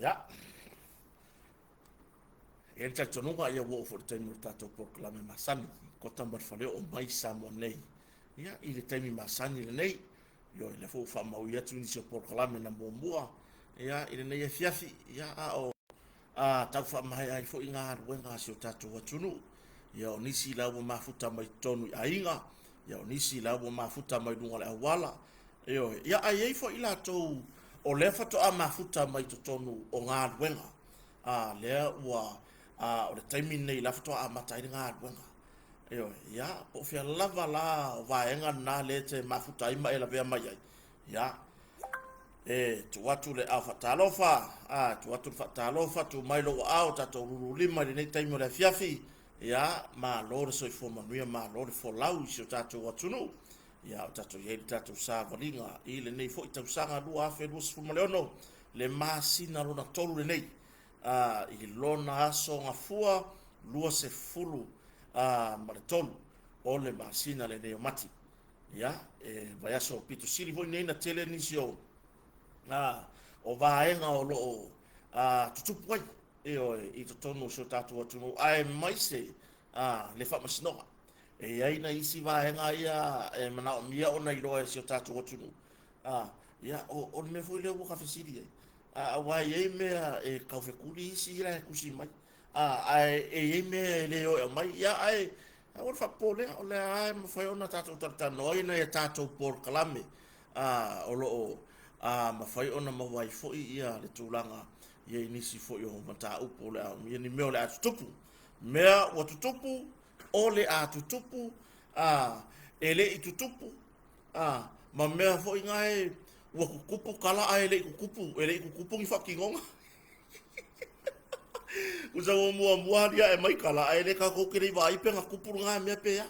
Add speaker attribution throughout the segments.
Speaker 1: Ia, e i ai le talitonuga ia ua oo foi i le taimi o le tatou polokalame masani, Kota ma le Faleoo mai Samoa nei. Ia, i le taimi masani lenei, ioe, lea foi ua faamaui atu nisi o polokalame na muamua, ia, i lenei afiafi, ia, a o a tau faamaea ai foi galuega a si o tatou atunuu. Ia, o nisi la ua mafuta mai totonu i aiga, ia, o nisi la ua mafuta mai luga o le auala, Ioe. Ia, ae i ai foi i latou o lea faatoa mafuta mai totonu o galuega, a, lea ua, a, o le taimi lenei la faatoa amata ai le galuega. Ioe. Ia, po o fea lava la o vaega na lea e te mafuta ai ma e lavea mai ai, ia, e tuu atu le ao faatalofa, a, tuu atu le faatalofa, tuu mai lou aao, tatou lululima i lenei taimi o le afiafi, ia, malo le soifua manuia, malo le folau i si o tatou atunuu. Ia, o tatou i ai le tatou savaliga i lenei foi tausaga 2026, le masina lona tolu lenei, a, i lona aso gafua 23 ma le tolu o le masina lenei o Mati. Ia, e vaiaso pito sili foi nei na tele nisi o, a, o vaega o lo o a, tutupu ai, ioe, i totonu o si o tatou atunuu, aemaise a, le faamasinoga. E i ai nai isi vaega ia e manaomia ona iloa e si o tatou atunuu. A, ia, o, o le mea foi lea ua ka fesili ai. A, aua e i ai mea e taufetuli isi la e tusi mai. A, ae e i ai mea e le o e aumai. Ia, ae aua le faapopolega, o lea lava e mafai ona tatou talatalanoa ai nai a tatou polokalame a, o lo o a, mafai ona maua ai foi ia le tulaga ia i nisi foi o mataupu o le a, ia ni mea o le a tutupu. Mea ua tutupu, o le a tutupu, a, e le i tutupu, a, ma mea foi gae ua tutupu tala ae le i tutupu, e le i tutupu ni faatinoga. Tusa ua muamua aliae mai tala ae le tatou te le i vaai pe na tupu lena mea pe a.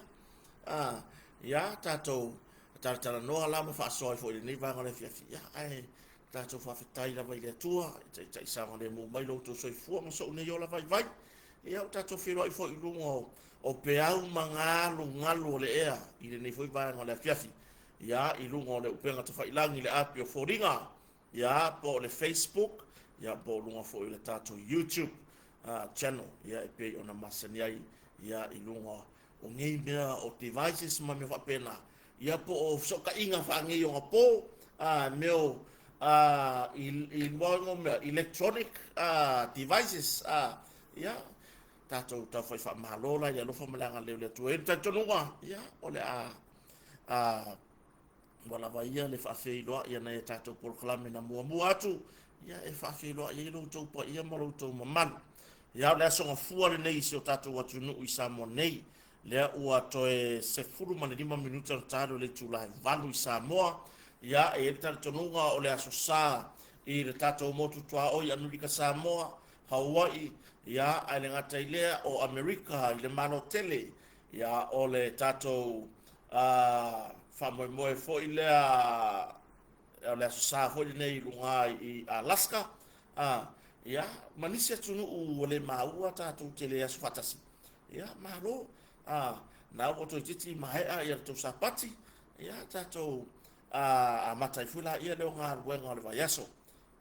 Speaker 1: A, ia, tatou talatalanoa la ma faasoa ai foi i lenei vaega o le afiafi. Ia, ae tatou faafetai lava i le Atua i taitai saogalemu mai lo outou soifua ma sou nei ola vaivai. Ia, ua tatou feiloai foi i luga o, o peau ma galugalu o le ea i lenei foi vaega o le afiafi. Ia, i luga o le upega tafailagi, le api o foliga, ia, po o le Facebook, ia, po o luga foi o le tatou YouTube channel, ia, e pei ona masani ai, ia, i luga o nei mea o devices ma mea faapena, ia po o fesootaiga faaneionapo, a, mea o, a, i, i lua mea, electronic a, devices, a, ia, tatou taufai faamalo la i le alofa ma le agalelei o le Atua. E i ai le talitonuga, ia, o le a, a, ua lava ia le faafeiloai a nai a tatou polokalame na muamua atu, ia e faafeiloai ai lo outou paia ma lo outou mamalu. Ia, o le aso gafua lenei i si o tatou atunuu i Samoa nei, lea ua toe 15 minute ona ta lea o le itula e 8 i Samoa. Ia, e i ai le talitonuga o le aso sa i le tatou motu tuaoi i Amerika Samoa, Hawaii, ia, ae le gata i lea, o Amerika i le Malo tele, ia, o le tatou uh, faamoemoe foi lea, o le aso sa foi lenei i luga i Alaska, uh, ia, ma nisi atunuu ua le maua tatou te le aso faatasi. Ia, malo, a, na ua toeitiiti maea ia le tou Sapati, ia, tatou a, amata ai foi laia lea o galuega o le vaiaso.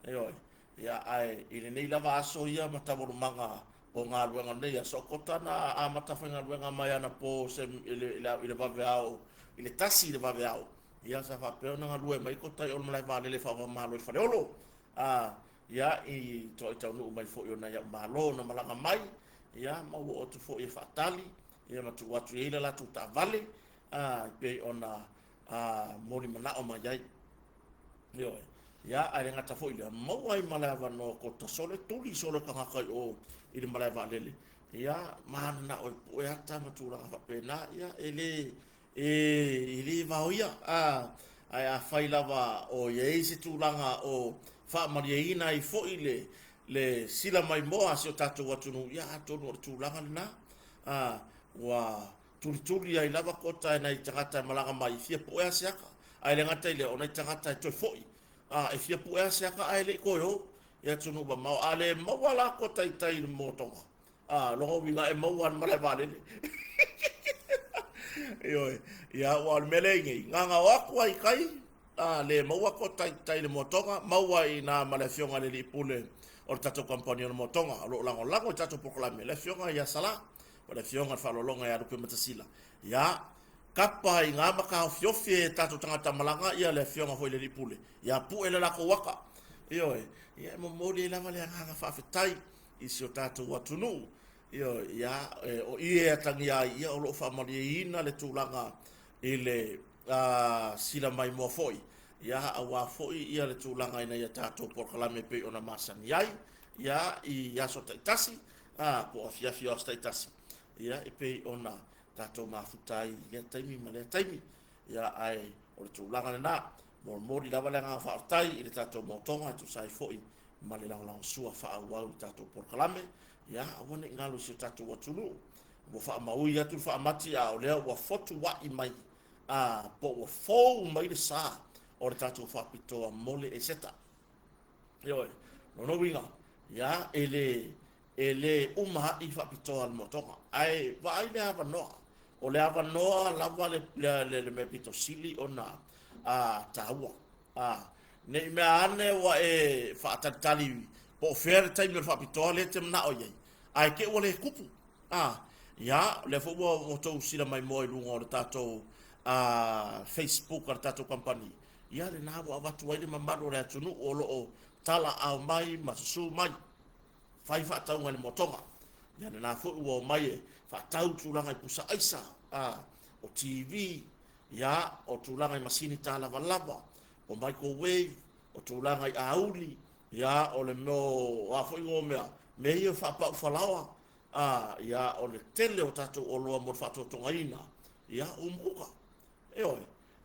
Speaker 1: Ioe. Ia, ae i lenei lava aso ia ma taualumaga o galuega o lenei aso, o kota na amata faigaluega mai anapo se, i le, i le, i le vaveao, i le 1 i le vaveao, ia, sa faapea ona galue mai kota i o le malae vaalele faava-o-Malo i Faleolo. A, ia, i toai taunuu mai foi o nai au malo na malaga mai, ia, ma ua oo atu foi e faatali, ia, ma tuu atu i ai le latou taavale, a, e pei ona a, molimanao mai ai. Ioe. Ia, ae le gata foi i lea, maua ai ma le avanoa kota sole, tuli sole tagata i o i le malae vaalele, ia, mananao e pue ata ma tulaga faapena, ia, e le, E, e le vaoia, a, ae afai lava o i ai se tulaga o faamalieina ai foi le, le sila maimoa a si o tatou atunuu, ia atonu o le tulaga lena, a, ua tulituli ai lava kota e nai tagata e malaga mai e fia pue lava se ata. Ae le gata i lea, o nai tagata e toe foi, a, e fia pue lava se ata ae le i toe o i atunuu mamao. A le maua la kota i tai i le motoga, A, lona uiga e maua lava le malae vaalele. Ioe. Ia, aua o le mea lea i nei, na ona o atu lava i tai, a le maua ko tai, tai le moatoga, maua i ina ma le afioga i le alii pule o le tatou kamupani o le Motoga o lo o lagolago i tatou polokalame, le Afioga ia Sala, ma le Afioga i le Faaaloaloga ia Lupeamatasila. Ia, kapa i ngā mataofiofi e tatou tagata malaga ia le Afioga foi i le Alii Pule, ia pue le latou aka. Ioe, ia e momoli ai lava le agaga faafetai i si o tatou atunuu. Ioe, ia, o i e atagia ai, ia o lo o faamalieina le tulaga i le sila maimoa foi, ia, aua foi ia le tulaga ina ia tatou polokalame e pei ona masani ai, ia, i aso taitasi, po o afiafi o aso taitasi, ia, e pei ona tatou mafuta ai i lea taimi ma lea taimi. Ia, ae o le tulaga lena, molimoli lava le agaga faafetai i le tatou motoga e tusa ai foi ma le lagolagosua faaauau i le tatou polokalame. Ia, aua ne i galo i si o tatou atunuu, ua faamaui atu le faamati, a o lea ua fotuai mai, a, po ua fou mai le sa o le tatou faapitoa mo le Eseta. Ioe, lona uiga, ia, e le, e le uma ai faapitoa le motoga, ae vaai le avanoa. O le avanoa lava le, le, le, le mea pito sili ona a, taua. A, ne i mea ane ua e faatalitali po o fea le taimi o le faapitoa lea e te manao i ai, ae te i ua le tupu. A, ia, o lea foi ua outou sila maimoa i luga o le tatou a, Facebook a le tatou kamupani, ia lena ua avatu ai le mamalu o le atunuu o lo o talaau mai ma susu mai, fai faatauga i le motoga. Ia lena foi ua omai e faatau tulaga i pusa aisa, a, o TV, ia, o tulaga i masini talavalava, o microwave, o tulaga i auli, ia, o le mea o a foi ngō mea, mea ia faapau falaoa, a, ia, o le tele o tatou oloa mo le faatotogaina, ia, o umukuka. Ioe,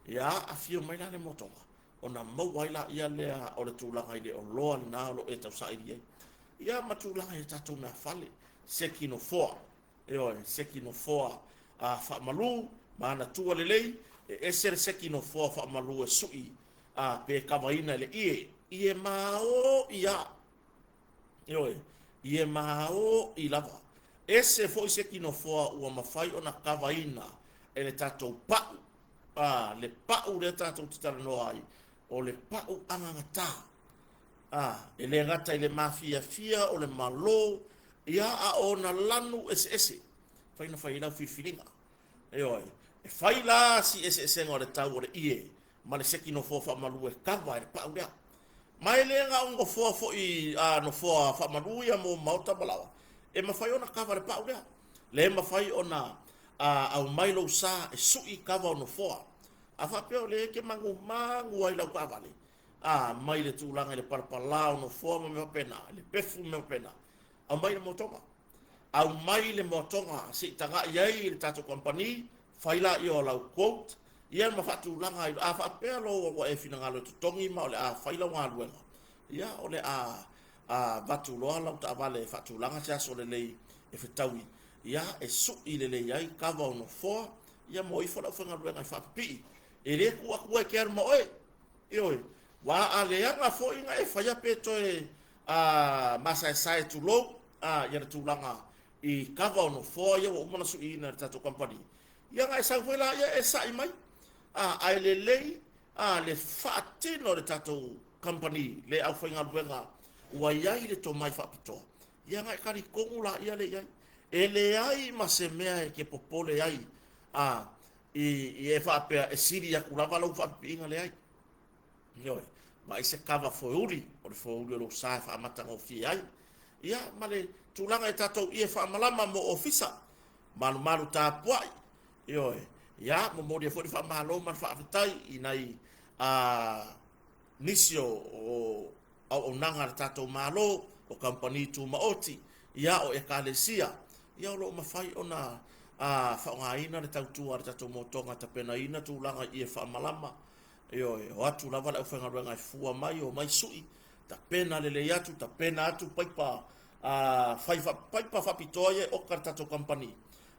Speaker 1: ia, afio mai la le motoga, ona maua ai laia lea o le tulaga i le oloa lena o lo o e tausaili ai. Ia, ma tulaga i tatou meafale, seki nofoa, Ioe, seki nofoa a faamalu ma ana tua lelei, e ese le seki nofoa faamalu e sui a pe kavaina e le ie, ie mao'i a. Ioe, ie mao'i lava. Ese foi seki nofoa ua mafai ona kavaina e le tatou pa'u, a, le pa'u lea tatou te talanoa ai, o le pa'u agagatā. A, e le gata i le mafiafia o le Malo, ia, a o ona lanu eseese, fai na fai ai lau filifiliga. Ioe, e fai la si eseesega o le tau o le ie ma le seki nofoa faamalu e kava e le pau lea. Ma e le na o nofoa foi a nofoa faamalu ia mo maota ma laoa, e mafai ona kava e le pau lea. Le mafai ona a, aumai lou sa e sui kava o nofoa. A faapea o lea e te magumagu ai lau taavale, A, mai le tulaga i le palapala o nofoa ma mea faapena, le pefu ma mea faapena, aumai le moatoga. Aumai le moatoga se i tagai ai le tatou kamupani, fai laia o lau quote, ia ma faatulaga ai. A faapea loa ua e finagalo e totogi ma o le a fai lau galuega, ia o le a avatu loa lau taavale e faatulaga se aso lelei e fetaui, ia e sui lelei ai kava o nofoa, ia ma o ifo le aufaigaluega e faapipii. E le tuu atu e te alu ma oe. Ioe, ua a leaga foi na e faia pe toe a masaesae tulou a ia le tulaga i kava o nofoa ia ua uma ona suiina e le tatou kamupani. Ia na e sau foi laia e sa'i mai a ae lelei a le faatino e le tatou kamupani le aufaigaluega ua i ai le tomai faapitoa. Ia na e talitonu laia lea i ai. E leai ma se mea e te popole ai a i, i e faapea e sili atu lava lau faapipiiga leai. Ioe, vaai se kava foeuli, o le foeuli o lou sa e faamatagofie ai. Ia, ma le tulaga i tatou ie faamalama mo ofisa, malumalu tapuai, ioe, ia, momoli ai foi le faamalo ma le faafetai i nai a, nisi o, o auaunaga a le tatou Malo, o kamupani tumaoti, ia, o Ekalesia, ia o lo o mafai ona a, faaaogaina le tautua a le tatou motoga e tapenaina tulaga i ie faamalama. Ioe, o atu lava le aufaigaluega e fua mai, omai sui, tapena lelei atu, tapena atu paipa a, fai fa, paipa faapitoa ia e oka e le tatou kamupani,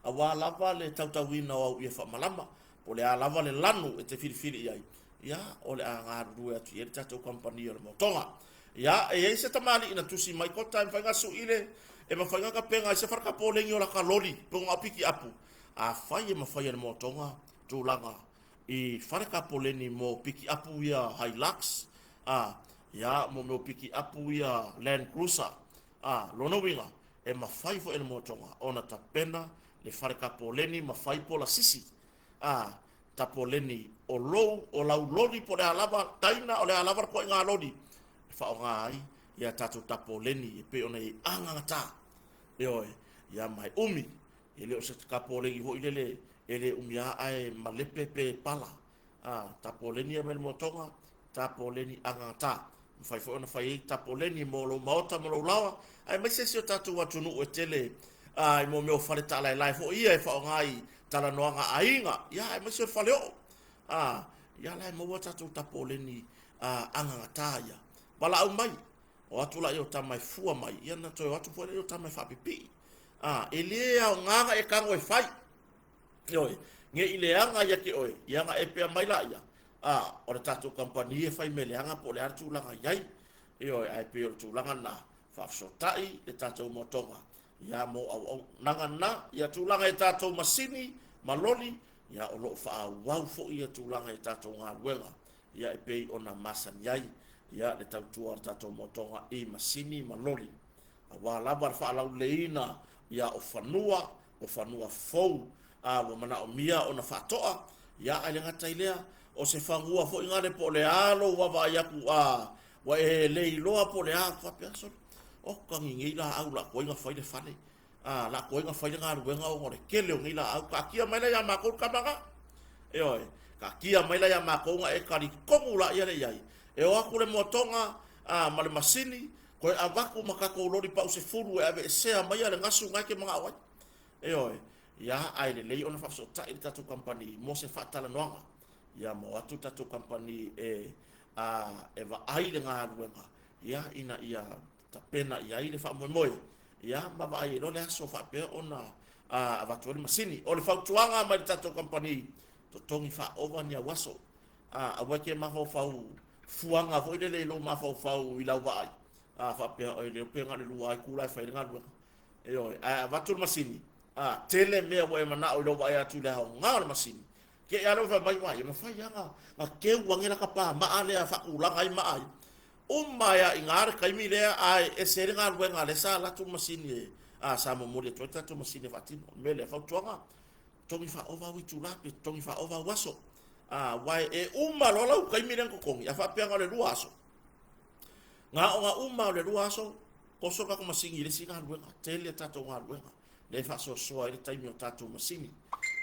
Speaker 1: aua lava le tautauina o au ie faamalama, po o le a lava le lanu e te filifili i ai, ia, o le a galulue atu i ai le tatou kamupani o le motoga. Ia, e i ai se tamalii na tusi mai kota e mafai ona sui le, e mafai ona tapena ai se falekapoleni o laka loli pe ona o pikiapu. Afai e mafai e le motoga tulaga i falekapoleni mo pikiapu ia Hilux, a, Ia, mo mea o pikiapu ia Land Cruiser. A, lona uiga, e mafai foi e le motoga ona tapena le fale tapoleni ma fai polasisi. A, tapoleni o lou, o lau loli po o le a lava taina, o le a lava le toaiga loli e faaaoga ai ia tatou tapoleni e pei ona i ai agagata. Ioe, ia ma e umi, e le o se tapoleni foi lele e le umi lava ae malepe pe pala. A, tapoleni ia mai le motoga, tapoleni agagata. Mafai foi ona fai ai tapoleni mo lou maota ma lou laoa, aemaise si o tatou atunuu e tele a, i mo mea o fale taalaelae foi ia e faaaoga i talanoaga a aiga, ia aemaise o le faleoo. A, ia la e maua tatou tapoleni a, agagata ia. Valaau mai, o atu la i o tama e fua mai, ia na toe o atu foi lea i o tama e faapipii. A, e le aoga na e tago e fai. Ioe, ne i leaga ia te oe, ia na e pea mai laia, a, o le tatou kamupani e fai mea leaga po o le a le tulaga i ai. Ioe, ae pei o le tulaga lena, faafesootai le tatou motoga, ia mo auaunaga na, ia tulaga i tatou masini ma loli, ia o lo o faaauau foi ia tulaga i tatou galuega, ia e pei ona masani ai, ia le tautua a le tatou motoga i masini ma loli. Aua lava le faalauleleiina ia o fanua, o fanua fou a ua manaomia ona faatoa, ia ae le gata i lea, o se fanua foi gale po o le a lou vaavaai atu a ua e le iloa po o le a faapea sole, oka ni nei laau la tuai na fai le fale, a la tuai na fai le galuega ona o le tele o nei laau. Taatia mai la ia matou le tama na. Ioe, taatia mai la ia matou na e talitonu laia le i ai. E o atu le moatoga a ma le masini, toe avatu ma tatou loli pau 10 e aveesea maia le gasu na e te manao ai. Ioe, ia ae lelei ona faafesootai le tatou kamupani mo se faatalanoaga. Ia ma o atu le tatou kamupani e a e vaai le galuega, ia ina ia tapena i ai le faamoemoe, ia ma vaai ai loa le aso faapea ona a avatu ai le masini. O le fautuaga mai le tatou kamupani, totogi faaova ni au aso. A, aua e te mafaufau fuaga foi lele i lou mafaufau i lau vaai, a faapea oi leo pe na o le 2 itula e fai ai le galuega. Ioe, ae avatu le masini, a tele mea ua e manao i lou vaai atu i le aoga o le masini. Te i a lea ua fai mai, uai, e mafai lava na teu ane lata pamaa lea faatulaga ai maa ia. Uma ai lava i ina le taimi lea ae ese ai le galuega a lea sa alu atu le masini e, a sa momoli atu ai le tatou masini e faatino. O le mea lea, fautuaga, totogi faaova au itula pe totogi faaova au aso. A, aua e uma loa lau taimi lea na totogi, a faapea na o le 2 aso, na o na uma o le 2 aso, toso le tatou masini i le isi galuega. Tele a tatou galuega lea e faasoasoa ai le taimi o tatou masini.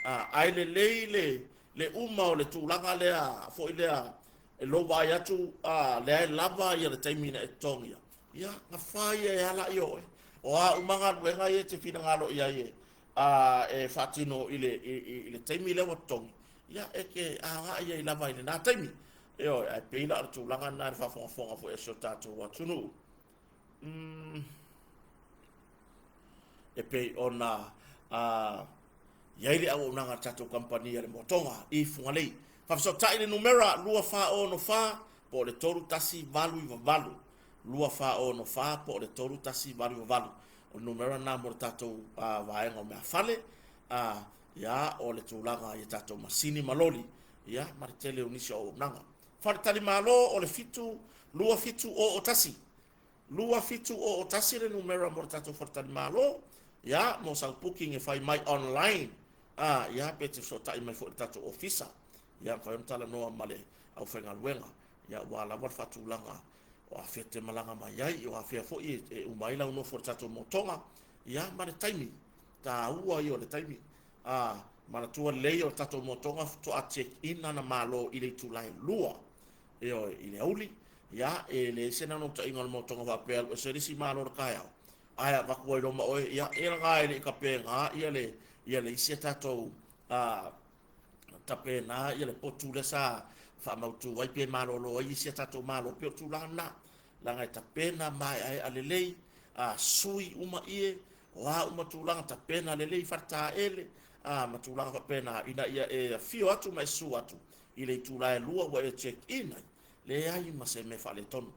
Speaker 1: A, ae lelei le uma o le tulaga lea foi lea e lou vaai atu a, lea e lava ia le taimi na e totogia, ia na fai e ala i oe. O a uma galuega ia e te finagalo i ai e a, e faatino i le taimi lea ua totogi, ia e te agai ai lava i lena taimi. Ioe, ae pei la o le tulaga lena i le faafogafoga foi a si o tatou atunuu. E pei ona a, i ai le auaunaga a le tatou kamupani a le Motoga i Fugalei. Faafesootai le numera 2464 po o le 3188. 2464 po o le 3188. O le numera lena mo le tatou a, vaega o meafale, a, ia, o le tulaga i a tatou masini ma loli, ia, ma le tele o nisi o auaunaga. Faletalimalo o le 7 2701. 2701 le numera mo le tatou faletalimalo, ia, mo sau booking e fai mai online, a, ia, pe te fesootai mai foi i le tatou ofisa, ia, mafai ona talanoa ma le aufaigaluega, ia, aua lava le faatulaga o afea te malaga mai ai, o afea foi e uma ai lau nofo i le tatou motoga, ia, ma le taimi, taua ia o le taimi. A, manatua lelei o le tatou motoga faatoa check in ana malo i le itula e 2. Ioe, i le auli, ia, e leai se naunautaiga o le motoga faapea alu ese le isi malo i le taeao, ae avatu ai loa ma oe, ia, e laga e le i tapena ia le, ia le isi a tatou, a, tapena ia le potu lea sa faamautu ai pe malolo ai isi a tatou malo, pei o le tulaga lena. Leaga e tapena maeaea lelei, a, sui uma ie, o a uma tulaga, tapena lelei faletaele, a, ma tulaga faapena, ina ia e afio atu ma e susu atu i le itula e 2 ua e check in ai, leai ma se mea faaletonu.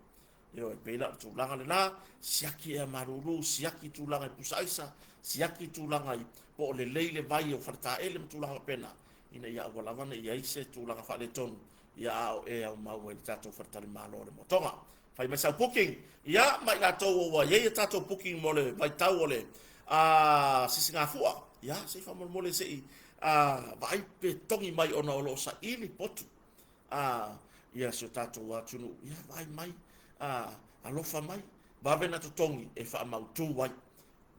Speaker 1: Ioe, pei la o le tulaga lena, siaki ea malulu, siaki tulaga i pusa aisa, siaki tulaga i po o lelei le vai o faletaele ma tulaga faapena, ina ia aua lava ne i ai se tulaga faaletonu, ia a o e aumau ai i le tatou faletalimalo o le Motoga. Fai mai sau booking, ia, ma i latou ua i ai a tatou booking mo le vaitau o le a sisigafua, ia, se i faamolemole se i a vaai pe togi mai ona o lo o saili potu a ia si o tatou atunuu, ia, vaai mai, a alofa mai, vave na totogi e faamautu ai.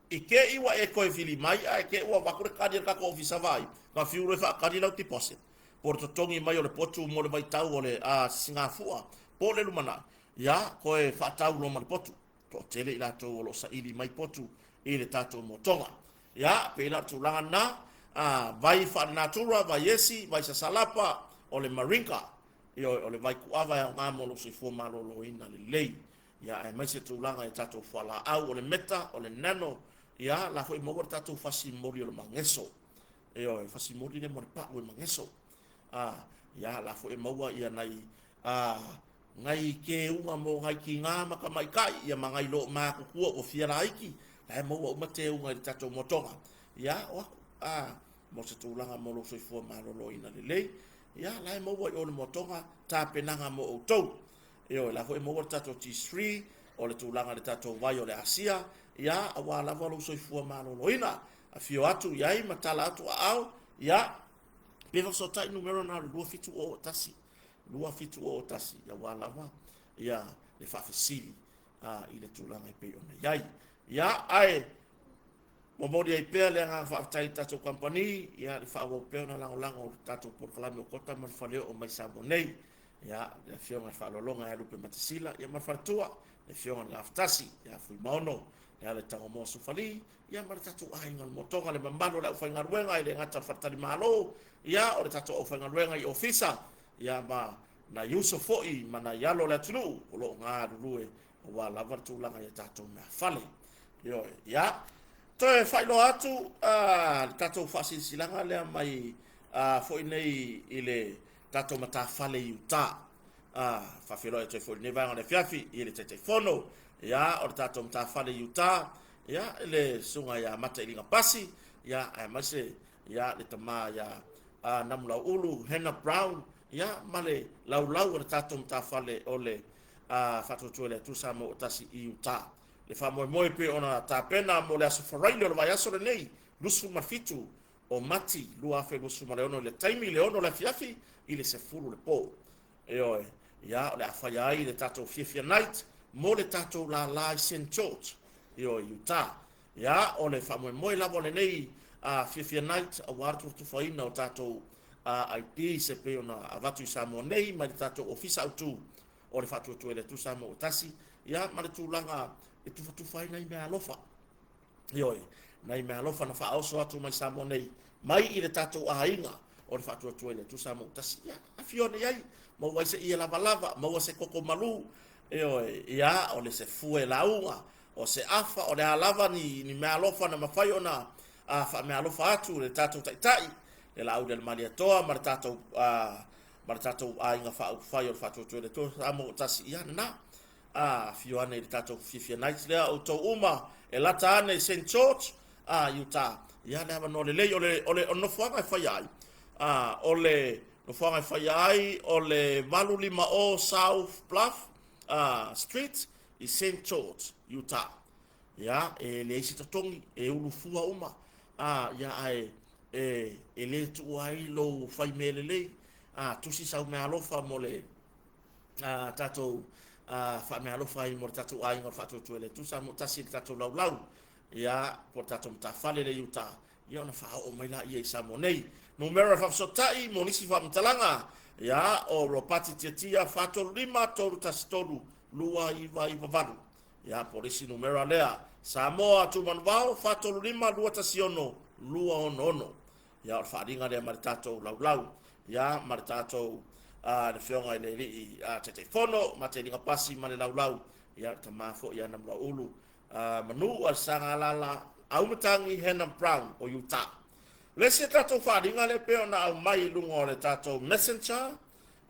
Speaker 1: I te i ua e toe vili mai ae te i ua avatu le kali a le tatou ofisa vaai, na fiu loa e faakali lau deposit, po o le totogi mai o le potu mo le vaitau o le sisigafua po o le lumanai, ia, toe faatau loa ma le potu. Toatele i latou o lo o saili mai potu i le tatou motoga. Ia, pei la o le tulaga lena, a, vai faalenatura, vai esi, vai sasalapa, o le marinka, ioe, o le vai kuava e aoga mo lou soifua maloloina lelei. Ia, aemaise tulaga i tatou fualaau, o le meta, o le nano, ia, la foi maua le tatou fasi moli o le mageso. Ioe, fasi moli lea mo le pau e mageso. A, ia, la foi maua ia nai, a, nai keuga mo nai tiga ma tamaitai, ia ma nai loo matutua ua fia laiti, la e maua uma teuga i le tatou motoga. Ia, o aku, a, mo se tulaga mo lou soifua maloloina lelei, ia, la e maua i o le motoga tapenaga mo outou. Ioe, la foi e maua le tatou T3, o le tulaga i le tatou vai o le Asia, ia, aua lava lou soifua maloloina. Afio atu i ai ma tala atu aao, ia, pe faafesootai numera na o le 2701, 2701, aua lava, ia, le faafesili i le tulaga e pei ona i ai. Ia, ae momoli ai pea le agaga faafetai i le tatou kamupani, ia, le faaauau pea ona lagolago o le tatou polokalame o Kota ma le Faleoo mai Samoa nei. Ia, le afioga i le Faaaloaloga ia Lupe Matasila, ia ma le faletua, le afioga i le Gafatasi, ia Fuimaono, le ala i Tagomoa Sufali, ia ma le tatou aiga o le Motoga, le mamalu o le aufaigaluega e le gata o le Faletalimalo, ia o le tatou aufaigaluega i ofisa, ia ma nai uso foi ma nai alo o le atunuu o lo o galulue aua lava le tulaga i a tatou meafale. Ioe, ia, toe faailoa atu le tatou faasilasilaga lea mai foi nei i le tatou matafale i uta. Faafeiloai atu ai foi i lenei vaega o le afiafi i le Taitaifono, ia, o le tatou matafale i uta, ia, i le susuga ia Matailiga Pasi, ia, aemaise, ia, le tama ia Namulauulu Hannah Brown, ia, ma le laulau o le tatou matafale o le Faatuatua i le Atua Samoa ua Tasi i uta. Le faamoemoe pei ona tapena mo le aso Faraile o le vaiaso lenei, 27 o Mati 2026 i le taimi i le 6 le afiafi i le 10 le po. Ioe, ia, o le a faia ai le tatou Fiafia Night mo le tatou lala i Saint George, ioe, Utah. Ia, o le faamoemoe lava o lenei Fiafia Night aua le tufatufaina o tatou IDs e pei ona avatu i Samoa nei mai le tatou Ofisa Autu o le Faatuatua i le Atua Samoa ua Tasi, ia, ma le tulaga e tufatufa ai nai meaalofa. Ioe, nai meaalofa na faaoso atu mai Samoa nei, mai i le tatou aiga o le Faatuatua i le Atua Samoa ua Tasi. Ia, afio ane i ai, maua ai se ie lavalava, maua se koko malu, ioe, ia, o le se fue lauga, o se afa, o le a lava ni, ni meaalofa na mafai ona faameaalofa atu le tatou taitai, le Laauli a le Malietoa ma le tatou, ma le tatou aiga faaupufai o le Faatuatua i le Atua Samoa ua Tasi, ia, lena. A, afio ane i le tatou Fiafia Night lea, outou uma e lata ane i Saint George, a, Utah. Ia, le avanoa lelei, o le, o le, o le nofoaga e faia ai, a, o le nofoaga e faia ai, o le 850 South Bluff, a, Street i Saint George, Utah. Ia, e leai se totogi, e ulufua uma, a, ia, ae e, e le tuua ai lou fai mea lelei, a, tusi sau meaalofa mo le, a, tatou a, faameaalofa ai mo le tatou aiga o le Faatuatua i le Atua Samoa Tasi i le tatou laulau, ia, po o le tatou matafale lea i uta, ia ona faaoo mai laia i Samoa nei. Numera e faafesootai mo nisi faamatalaga, ia, o Ropati Tiatia 435 313 2998. Ia, po o le isi numera lea, Samoa Tumanuvao 435 216 266. Ia, o le faaaliga lea ma le tatou laulau, ia, ma le tatou le afioga i le alii Taitaifono, Matailiga Pasi ma le laulau, ia, le tama foi ia Namulauulu Manu Alesagaalala Aumatangi Hannah Brown o Utah. O le isi a tatou faaaliga lea pei ona aumai i luga o le tatou messenger,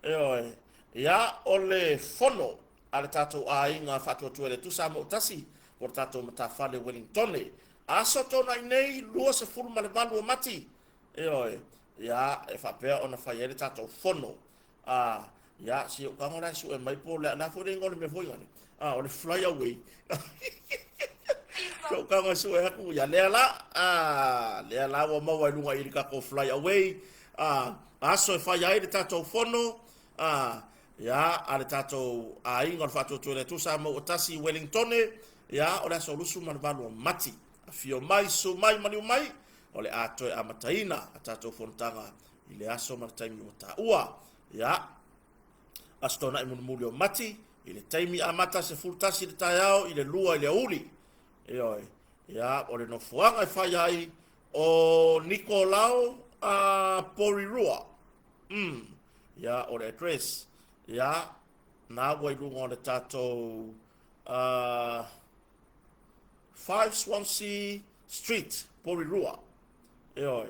Speaker 1: ioe, ia, o le fono a le tatou aiga Faatuatua i le Atua Samoa Tasi po o le tatou matafale Wellingtone. Aso Toonai nei, 28 o Mati, ioe, ia, e faapea ona fai ai le tatou fono. A, ia, si ou tago la e sue mai po o le a foi le igoa o le mea foi lale. A, o le fly away. Sou kaga sue aku, ia lea la, a, lea la ua maua i luga i le tatou fly away, a, aso e fai ai le tatou fono, a, ia, a le tatou aiga o le Faatuatua i le Atua Samoa ua tasi i Wellingtone, ia, o le aso 28 o Mati. Afio mai, susu mai, maliu mai, o le a toe amataina a tatou fonotaga i le aso ma le taimi ua taua. Ia, Aso Toonai mulimuli o Mati, i le taimi amata 11 i le taeao i le 2 i le aoauli. Ioe, ia, o le nofoaga e fai ai o Nikolao a Porirua. Ia, o le address, ia, na ua i luga o le tatou 5 Swansea Street, Porirua. Ioe,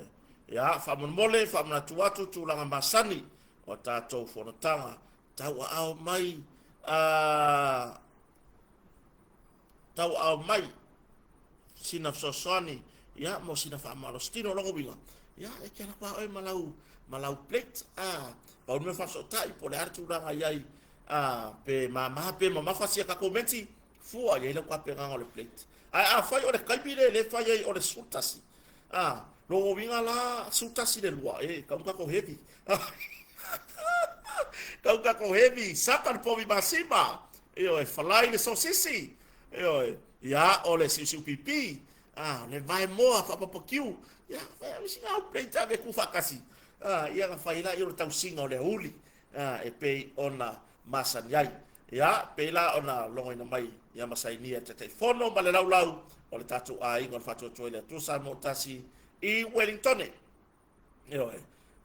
Speaker 1: ia, faamolemole, faamanatu atu tulaga masani o tatou fonotaga. Tauaao mai, a, tauaao mai sina fesoasoani, ia, mo sina faamalositino. O lona uiga, ia, e te alu atu lava oe ma lau, ma lau plate, a, pau le mea faafesootai po o le a le tulaga i ai, a, pe mama pe mamafa sia tatou meti, fua i ai lau tapenaga o le plate. Ae afai o le taimi lea e fai ai o le 11, a, lona uiga la 11 i le 2, e, tau tatou heavy. Tau tatou heavy, saka le povi masima, ioe, falai le sosisi, ioe, ia, o le siusiu pipi, a, le vaemoa faapapakiu, ia, fai ave sina au plate ave tu faatasi, a, ia na fai la ia o le tausiga o le aoauli, a, e pei ona masani ai. Ia, pei la ona logoina mai ia ma sainia e Taitaifono ma le laulau o le tatou aiga o le Faatuatua i le Atua Samoa Tasi i Wellingtone. Ioe,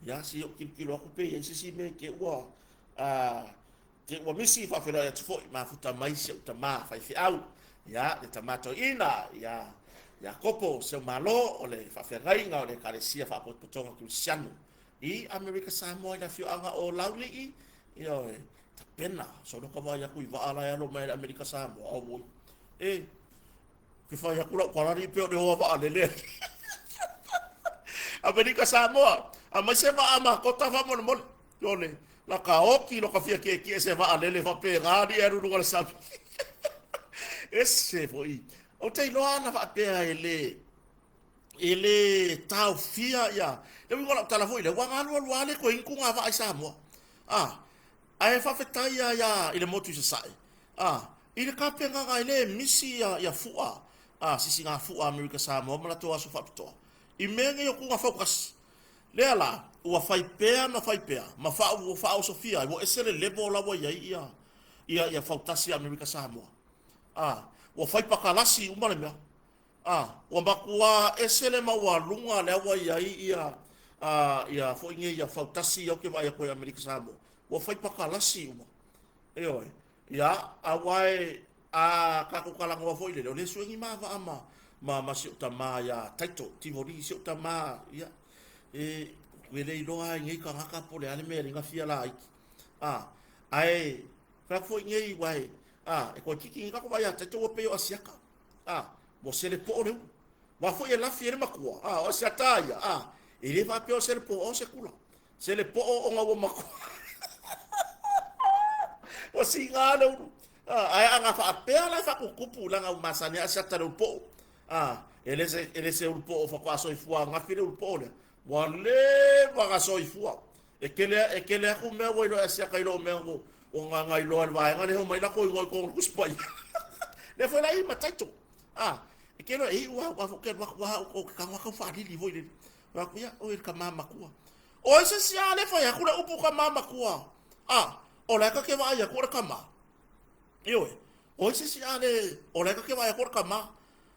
Speaker 1: ia se i ou tilotilo atu pe i ai se isi mea te ua, a, te ua misi faafeiloai atu foi mafuta mai si ou tamā faifeau, ia, le tamā toeaina, ia, Iakopo Seumalo o le faafeagaiga o le Ekalesia Faapotopotoga Kerisiano i Amerika Samoa i le afioaga o Laulii, ioe, tapena, solo ka vaai atu i vaa la e alo mai le Amerika Samoa, auoi. E, ke whai aku lau parari pe o le hoa vaa lele. Amerika Samoa, a mai se vaa ma kota wha mole mole. Yole, la ka oki lo ka fia ke ki se vaa lele wha pe ngā ni aru runga le sami. Ese foi. O te iloa ana whaapea e le, e le taofia ia. Le uiga o lau tala foi lea, ua galualua le koe ingu ngā vaa i Samoa. Ah, Ae faafetai ia ia i le motu i Sasae, a, i le kapenaga e le misi ia ia fu'a, a, sisiga fu'a Amerika Samoa ma latou aso faapitoa, i mea nei o tuga faukasi. Lea la, ua fai pea ma fai pea, ma faa ua faaosofia ai, ua ese le level la ua i ai ia ia ia fautasi Amerika Samoa. A, ua fai pakalasi uma le mea. A, ua matua ese le maualuga lea ua i ai ia, a, ia foi nei ia fautasi ia ou te vaai atu ai i Amerika Samoa, ua fai pakalasi uma. Ioe. Ia, aua e, a tatou talanoa foi lele, o lea sue ni mavaa ma, ma, ma si ou tamā iā Taito, Tivoli, si ou tamā, ia, e, e le iloa ai nei tagata po o le a le mea e le gafia laiti. A, ae, fai atu foi nei, uae, a, e toeitiiti nei tatou vaai ia Taito ua pei o Asiata. A, ua selepo'o le ulu. Ua foi e lafi e le makua. A, o Asiata ia. A, e le faapea o selepo'o, o se kula. Selepo'o ona ua makua. Ua siga le ulu. A, ae ana faapea la e faatutupu leaga ua masani a Asiata le ulu po'o. A, e le se, e le se ulu po'o faatoa soifua gafi le ulu po'o lea. Ua leva ona soifua. E tele, e tele atu mea ua iloa e Asiata i lou mea ua, ua gagailoa i le vaega lea, omai latou igoa i totonu o le Tusi Paia. Lea foi la i ma Taito. A, e tele e iu au, a foi ke alu atu lava o ke tago tau faalili foi lele. Fai atu, ia, oi le tamā matua. O ai se isi a le fai atu le upu tamā matua. A, o la e ta te vaai atu o le tamā. Ioe, o ai se isi a le, o la e ta te vaai atu o le tamā.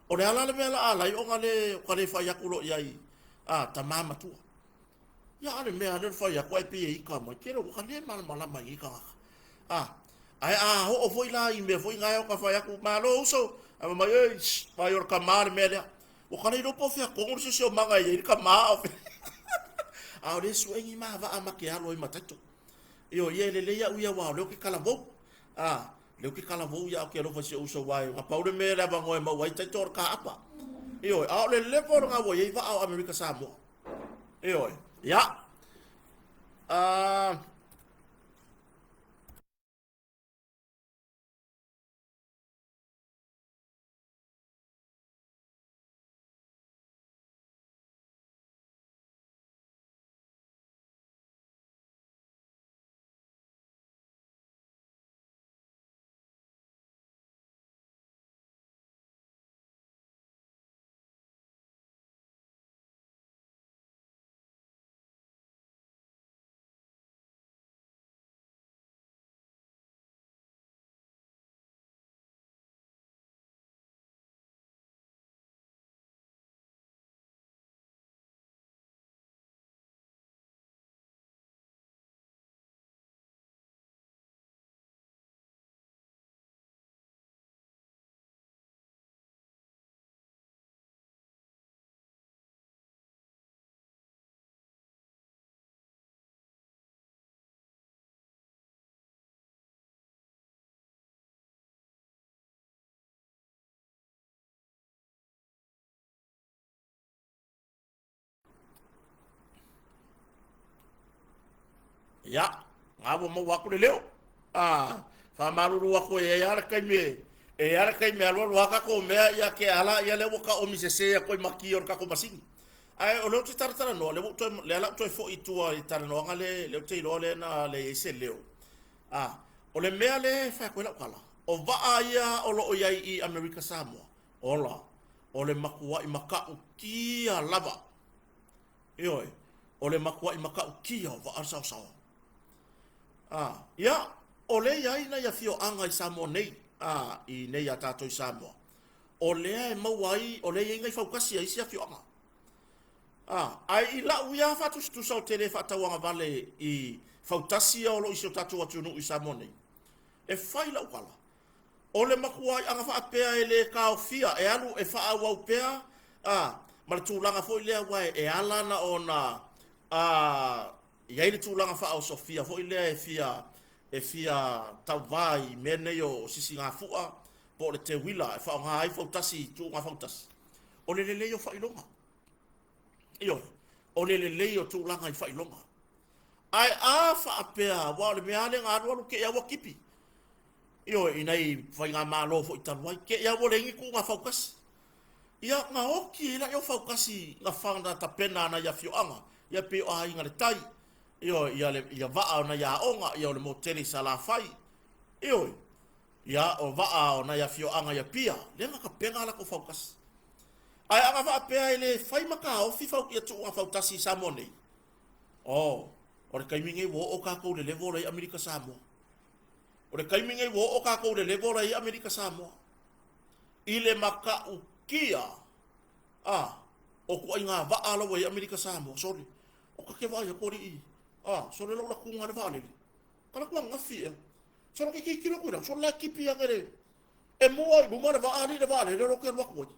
Speaker 1: O le a la le mea la a alai ona le, ka le fai atu loa i ai, a, tamā matua. Ia a le mea lea o le fai atu ae pei e ika mai, tele ua ka le malamalama i nei tagata. A, ae a oo foi la i mea foi na e o ka fai atu, malo uso, ae fai mai, ei, shh, vai o le tamā le mea lea. Ua ka le iloa po o fea tonu le siosiomaga e i ai le tamā a o fea. A o lea sue ni mavaa ma ke alo ai ma taito. Ioe, ia e lelei au ia aua o lea ou te talavou. A, lea ou te talavou ia au ke alofa i si ou uso aua na pau le mea le avanoa e maua ai taito o le kaapa. Ioe, a o le level lena ua i ai vaa o Amerika Samoa. Ioe. Ia. Uh, Ia, ngā ua maua aku le leo. A, faamalulu atu e i ai lava le taimi e, e i ai lava le taimi e alualu lava tatou mea ia ke ala ia lea ua taomi sese atu ai ma ki o le tatou masini. Ae o lea ou te talatalanoa, lea ua ou toe, lea la ou toe foi i tua i talanoaga lea, lea ou te iloa lea na leai ai se leo. A, o le mea lea e fai atu ai lau tala, o vaa ia o lo o i ai i Amerika Samoa, ola, o le matuai matautia lava. Ioe, o le matuai matautia o vaa saosaoa. A, ia, o lea e i ai nai afioaga i Samoa nei, a, i nei a tatou i Samoa, o lea e maua ai, o lea e i ai nai fautasi a isi afioaga. A, ae i lau ia faatusatusa ou te le faatauagavale i fautasi ia o lo o i si o tatou atunuu i Samoa nei, e fai lau tala, O le matuaiaga faapea e le taofia, e alu e faaauau pea, a, ma le tulaga foi lea aua e ala na ona a, i ai le tulaga faaosofia foi lea e fia e fia tauva i mea nei o sisigafua po o le teuila e faaaoga ai fautasi i tuuga fautasi. O le lelei o faailoga. Ioe, o le lelei o tulaga i faailoga. Ae a faapea, aua o le mea lava lea na alualu te i lava ua tipi. Ioe, i nai faigamalo foi talu ai, te i lava ua leai ni tuuga fautasi. Ia, na oti ai lea o fautasi na fa, na tapena a nai afioaga, ia pei o Aiga i le Tai, ioe, ia le, ia vaa o nai aoga, ia o le motu tele i Salafai, ioe, ia o vaa o nai afioaga i Apia, lea na tapena a latou fautasi. Ae a na faapea e le fai ma taofi fau, ia tuuga fautasi i Samoa nei, oh, o le taimi nei ua oo tatou i le level la i Amerika Samoa. O le taimi nei ua oo tatou i le level la i Amerika Samoa. I le matautia a o tuaiga vaa la ua i Amerika Samoa, sole, o ka te vaai atu alii, a, sole lou latuga le vaalele. Ka latu ananafi ea. Sole ke tilotilo atu i lalo, sole la e tipi ane le, e mua i luma le vaa alii le vaalele lo ke alu atu ai.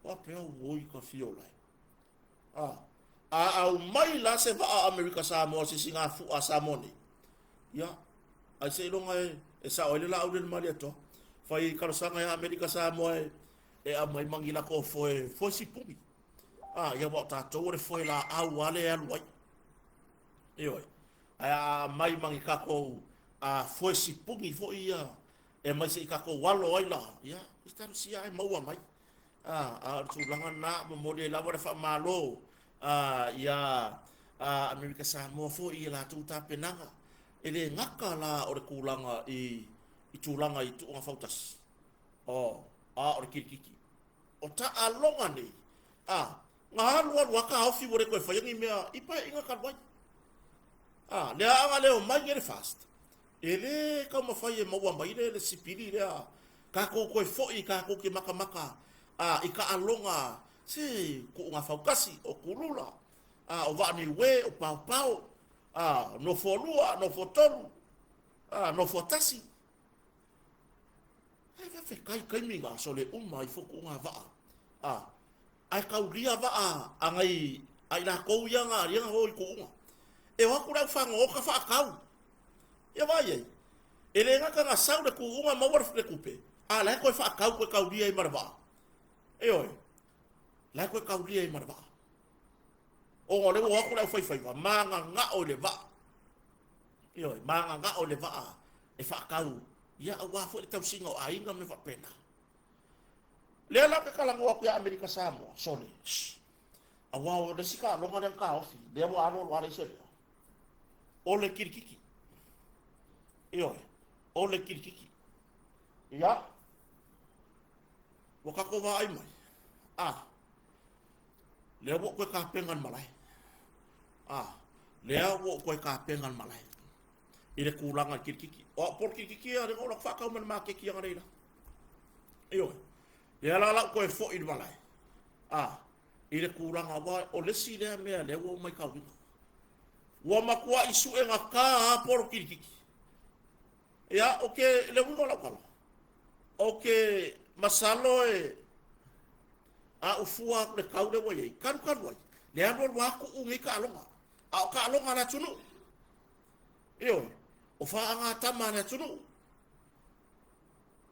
Speaker 1: Faapea, oi ka fia o lae. A, a aumai la se vaa Amerika Samoa se sigafu'a a Samoa nei, ia, ai seiloga e, e sao ai le laau le Malietoa. Fai talosaga ia Amerika Samoa e, e aumai ma ni latou foe, foe sipuni. A, ia aua o tatou o le foe laau lava lea e alu ai. Ioe. Ae a aumai ma ni tatou a, foe sipuni foi ia e aumai se i tatou alo ai la, ia, talosia ae maua mai. A, a o le tulaga lena, momoli ai lava le faamalo a, iā Amerika Samoa foi i a latou tapenaga. E le gata la o le tulaga i, i tulaga i tuuga fautasi, o, a o le kilikiki. O taaloga nei, a, na alu alu lava taofi ua le toe faia ni mea i paeaiga talu ai. A, lea a na le omai nei le FAST, E le taumafai e maua mai le sipili lea, tatou toe foi tatou te matamata a i taaloga se tuuga fautasi, o kulula, a o vaa niue, o paopao, a nofoalua, nofoatolu, a nofoatasi. Ae faafetai taimi na sole uma ai foi tuuga vaa a Ae taulia vaa a nai a i latou ia na ia na o i tuuga. E o atu le aufagaota faatau. Ia vaai ai. E le gata na sau le tuuga maua le tupe, a la e toe faatau toe taulia ai ma le vaa. Ioe. La e toe taulia ai ma le vaa. Ona o lea ua o atu le aufaifaiva, mananao i le vaa. Ioe, mananao i le vaa e faatau, ia aua foi le tausiga o aiga ma mea faapena. Lea la ou te talanoa atu ia Amerika Samoa, sole, shh, aua o le isi taaloga lea na taofi, lea ua alu alu lava leai se mea, o le kilikiki. Ioe, o le kilikiki. Ia, ua tatou vaai mai, a, lea ua ou toe tapena le malae. A, lea ua ou toe tapena le malae i le tulaga i le kilikiki. O au po o le kilikiki ia, lea na ou alu atu faatau mai le maketi analeila. Ioe. Lea la la ou toe foi i le malae, a, i le tulaga, aua o le isi lea mea lea ua ou matauina. Ua matuai suegata lava polo kilikiki. Ia, ou te, le uiga o lau tala, ou te masalo e, a ou fua atu i le tau lea ua i ai, talu talu ai, le alu alu lava tuu nei taaloga, a o taaloga a le atunuu. Ioe, o faagatama a le atunuu.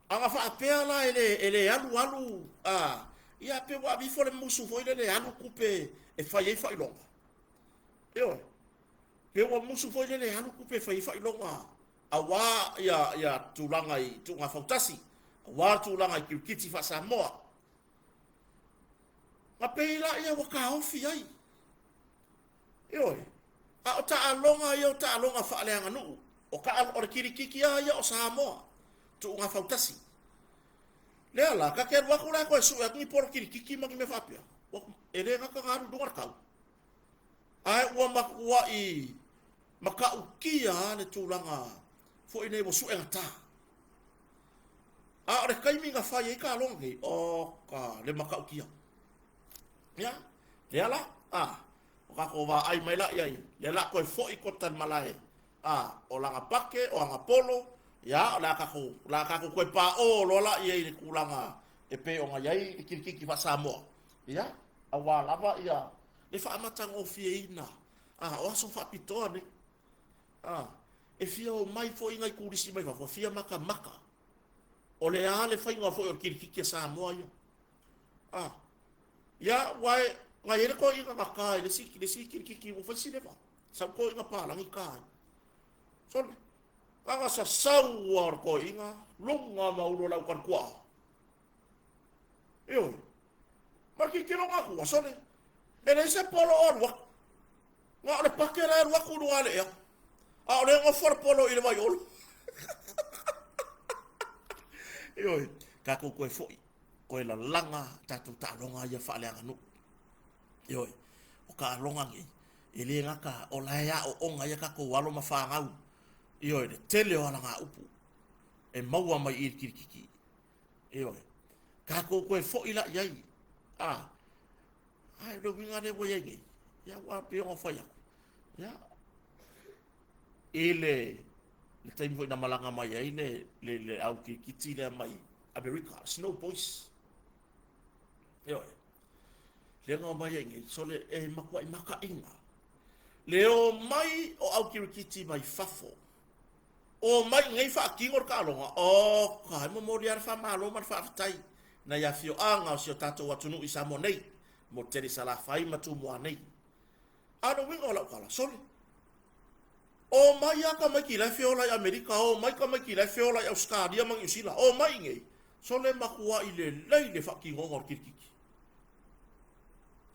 Speaker 1: A na faapea la e le, e le alu alu, a, ia pe ua ave ifo le musu foi lele e alu tupe e fai ai faailoga. Ioe. Pe ua musu foi lele e alu tupe e fai ai faailoga aua ia, ia tulaga i tuuga fautasi, aua tulaga i kirikiti faa-Samoa. Na pei laia ua taofi ai. Ioe, a o taaloga ia o taaloga faaleaganuu, o, ta, o le kirikiti lava ia o Samoa, tuuga fautasi. Lea la, ta te alu atu la e toe sue atu ni polo kirikiti ma ni mea faapea, e le gata na alu i luga le tau, ae ua matuai matautia lava le tulaga foi nei ua suegata. A o le taimi na fai ai taaloga nei, oka le matautia. Ia, lea la, a, o tatou vaai mai la i ai, lea la toe foi kota i le malae, a, o lana pake, o ana polo, ia, o le a tatou, o le a tatou toe paʻō loa la i ai i le tulaga e pei ona i ai le kirikiti faa-Samoa, ia, aua lava ia le faamatagofieina, a, o aso faapitoa nei, a, e fia omai foi nai turisi mai fafo, e fia matamata, o le a le faiga foi o le kirikiti a Samoa ia. A, ia, ua e, na i ai le toeaina na ta i le isi, le isi kirikiti ua fai si leva, sau toeaina palagi ta ai. Sole, na na sasau lava o le toeaina, luga ma ulu o le autali tuaa. Ioe, ma le tilotilo atu, ua sole, e leai se polo o alu atu. Na o le pake la e alu atu i luga o le ea. A o lea e nofo le polo i le vaiolo. Ioe, tatou toe foi, toe lalaga tatou taaloga ia faaleaganuu. Ioe, o taaloga nei, e le gata o la e aooga ai a tatou alo ma fanau. Ioe, le tele o alagaupu e maua mai i le kirikiki. Ioe, tatou toe foi la i ai. A, ae o le uiga lea ua i ai nei, ia ua pei ona fai atu. Ia, i le le taimi foi na malaga mai ai le, le, le au kirikiti lea mai Amerika, Snow Boys. Ioe. Lea na omai ai nei, sole e matuai makaina. Le omai o au kirikiti mai fafo. Omai i nei faatino le taaloga, oka, e momoli lava le faamalo ma le faafetai nai afioaga o si o tatou atunuu i Samoa nei, mo tele Salafai ma Tumua nei. A o le uiga o lau tala, sole, omai lava tamaiti la e feola i Amerika, omai tamaiti la e feola i Ausetalia ma Niu Sila, omai i nei, sole, matuai lelei le faatinoga o le kirikiti.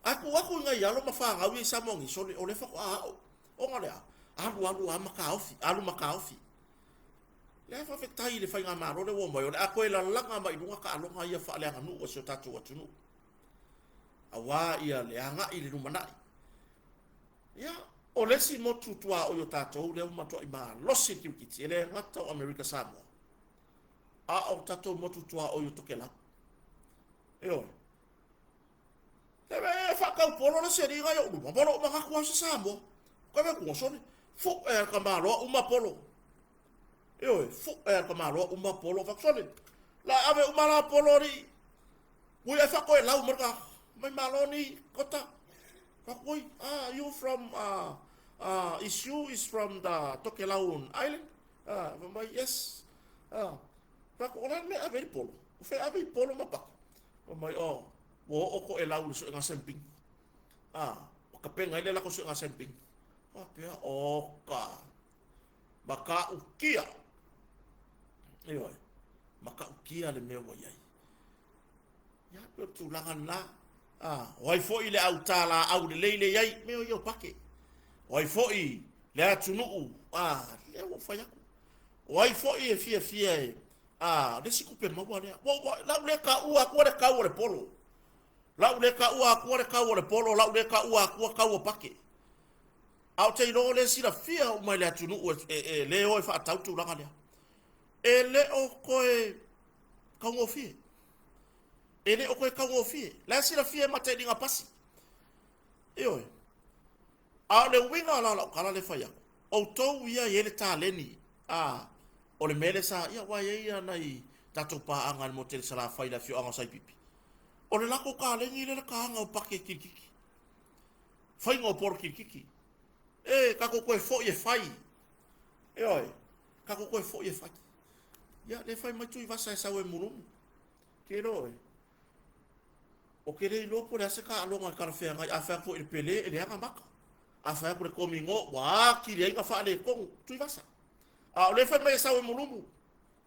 Speaker 1: Ae tuu atu i nai alo ma fanau ia i Samoa nei, sole, o lea faatoa ao. Ona o le a? Alu alu lava ma taofi, alu ma taofi. Lea faafetai i le faigamalo lea ua omai, o le a toe lalaga mai i luga taaloga ia faaleaganuu a si o tatou atunuu, aua ia le agai i le lumanai. Ia, o le isi motu tuaoi o tatou lea ua matuai malosi le kirikiti, e le gata o Amerika Samoa, a o tatou motu tuaoi o Tokelau. Ioe. E faatau polo le isi alii na i ou luma, ma lou manatu lava o se Samoa. Ka ve atu, sole, fu'e a le tamaloa uma polo. Ioe, fu'e a le tamaloa uma polo. Fai atu, sole, la ave uma la polo alii. Ui ai faatoelau mai le tagata. Mai malo ni kota. Fai atu, oi, ah, you from, is you is from the Tokelau Island? Ah, fai mai, yes. Ah, fai atu, o le a le mea e ave ai le polo? O fea e ave i polo ma pake? Fai mai, oh, ua oo toelau i le suega semping. Ah, ua tapena ai le latou suega semping. Faapea, oka, matautia. Ioe, matautia le mea ua i ai. Ia, pei o le tulaga lena. Ah, o ai foi le au tālaau lelei le i ai, mea o ia o Pake. O ai foi le atunuu, ah, lea ua ou fai atu. O ai foi e fiafia e, ah, le isi tupe maua lea. Ua, ua, lau lea taua atua le tau o le polo. Lau lea taua atua le tau o le polo, lau lea taua atua tau o Pake. A ou te iloa o lea e silafia uma e le atunuu e, e, e le o e faatau tulaga lea. E le o toe taugofie. E le o toe taugofie. La e silafia e matailiga pasi. Ioe. A o le uiga la o lau tala lea e fai atu, outou ia e i ai le taleni, a, o le mea lea sa, ia aua e i ai ia nai tatou paaga i le motu tele Salafai i le afioaga o Saipipi. O le latou taleni lea le taga o pake kirikiki. Faiga o polo kirikiki. E, tatou toe foi e fai. Ioe, tatou toe foi e fai. Ia, lea fai mai Tuivasa e sau e mulumu. Ke iloa oe. Ou te le iloa po o le a se taaloga e talafeagai. A fai atu foi i le Pele, e leaga maka. A fai atu le komingo, ua atili ai na faaletonu. Tuivasa. A o lea fai mai e sau e mulumu.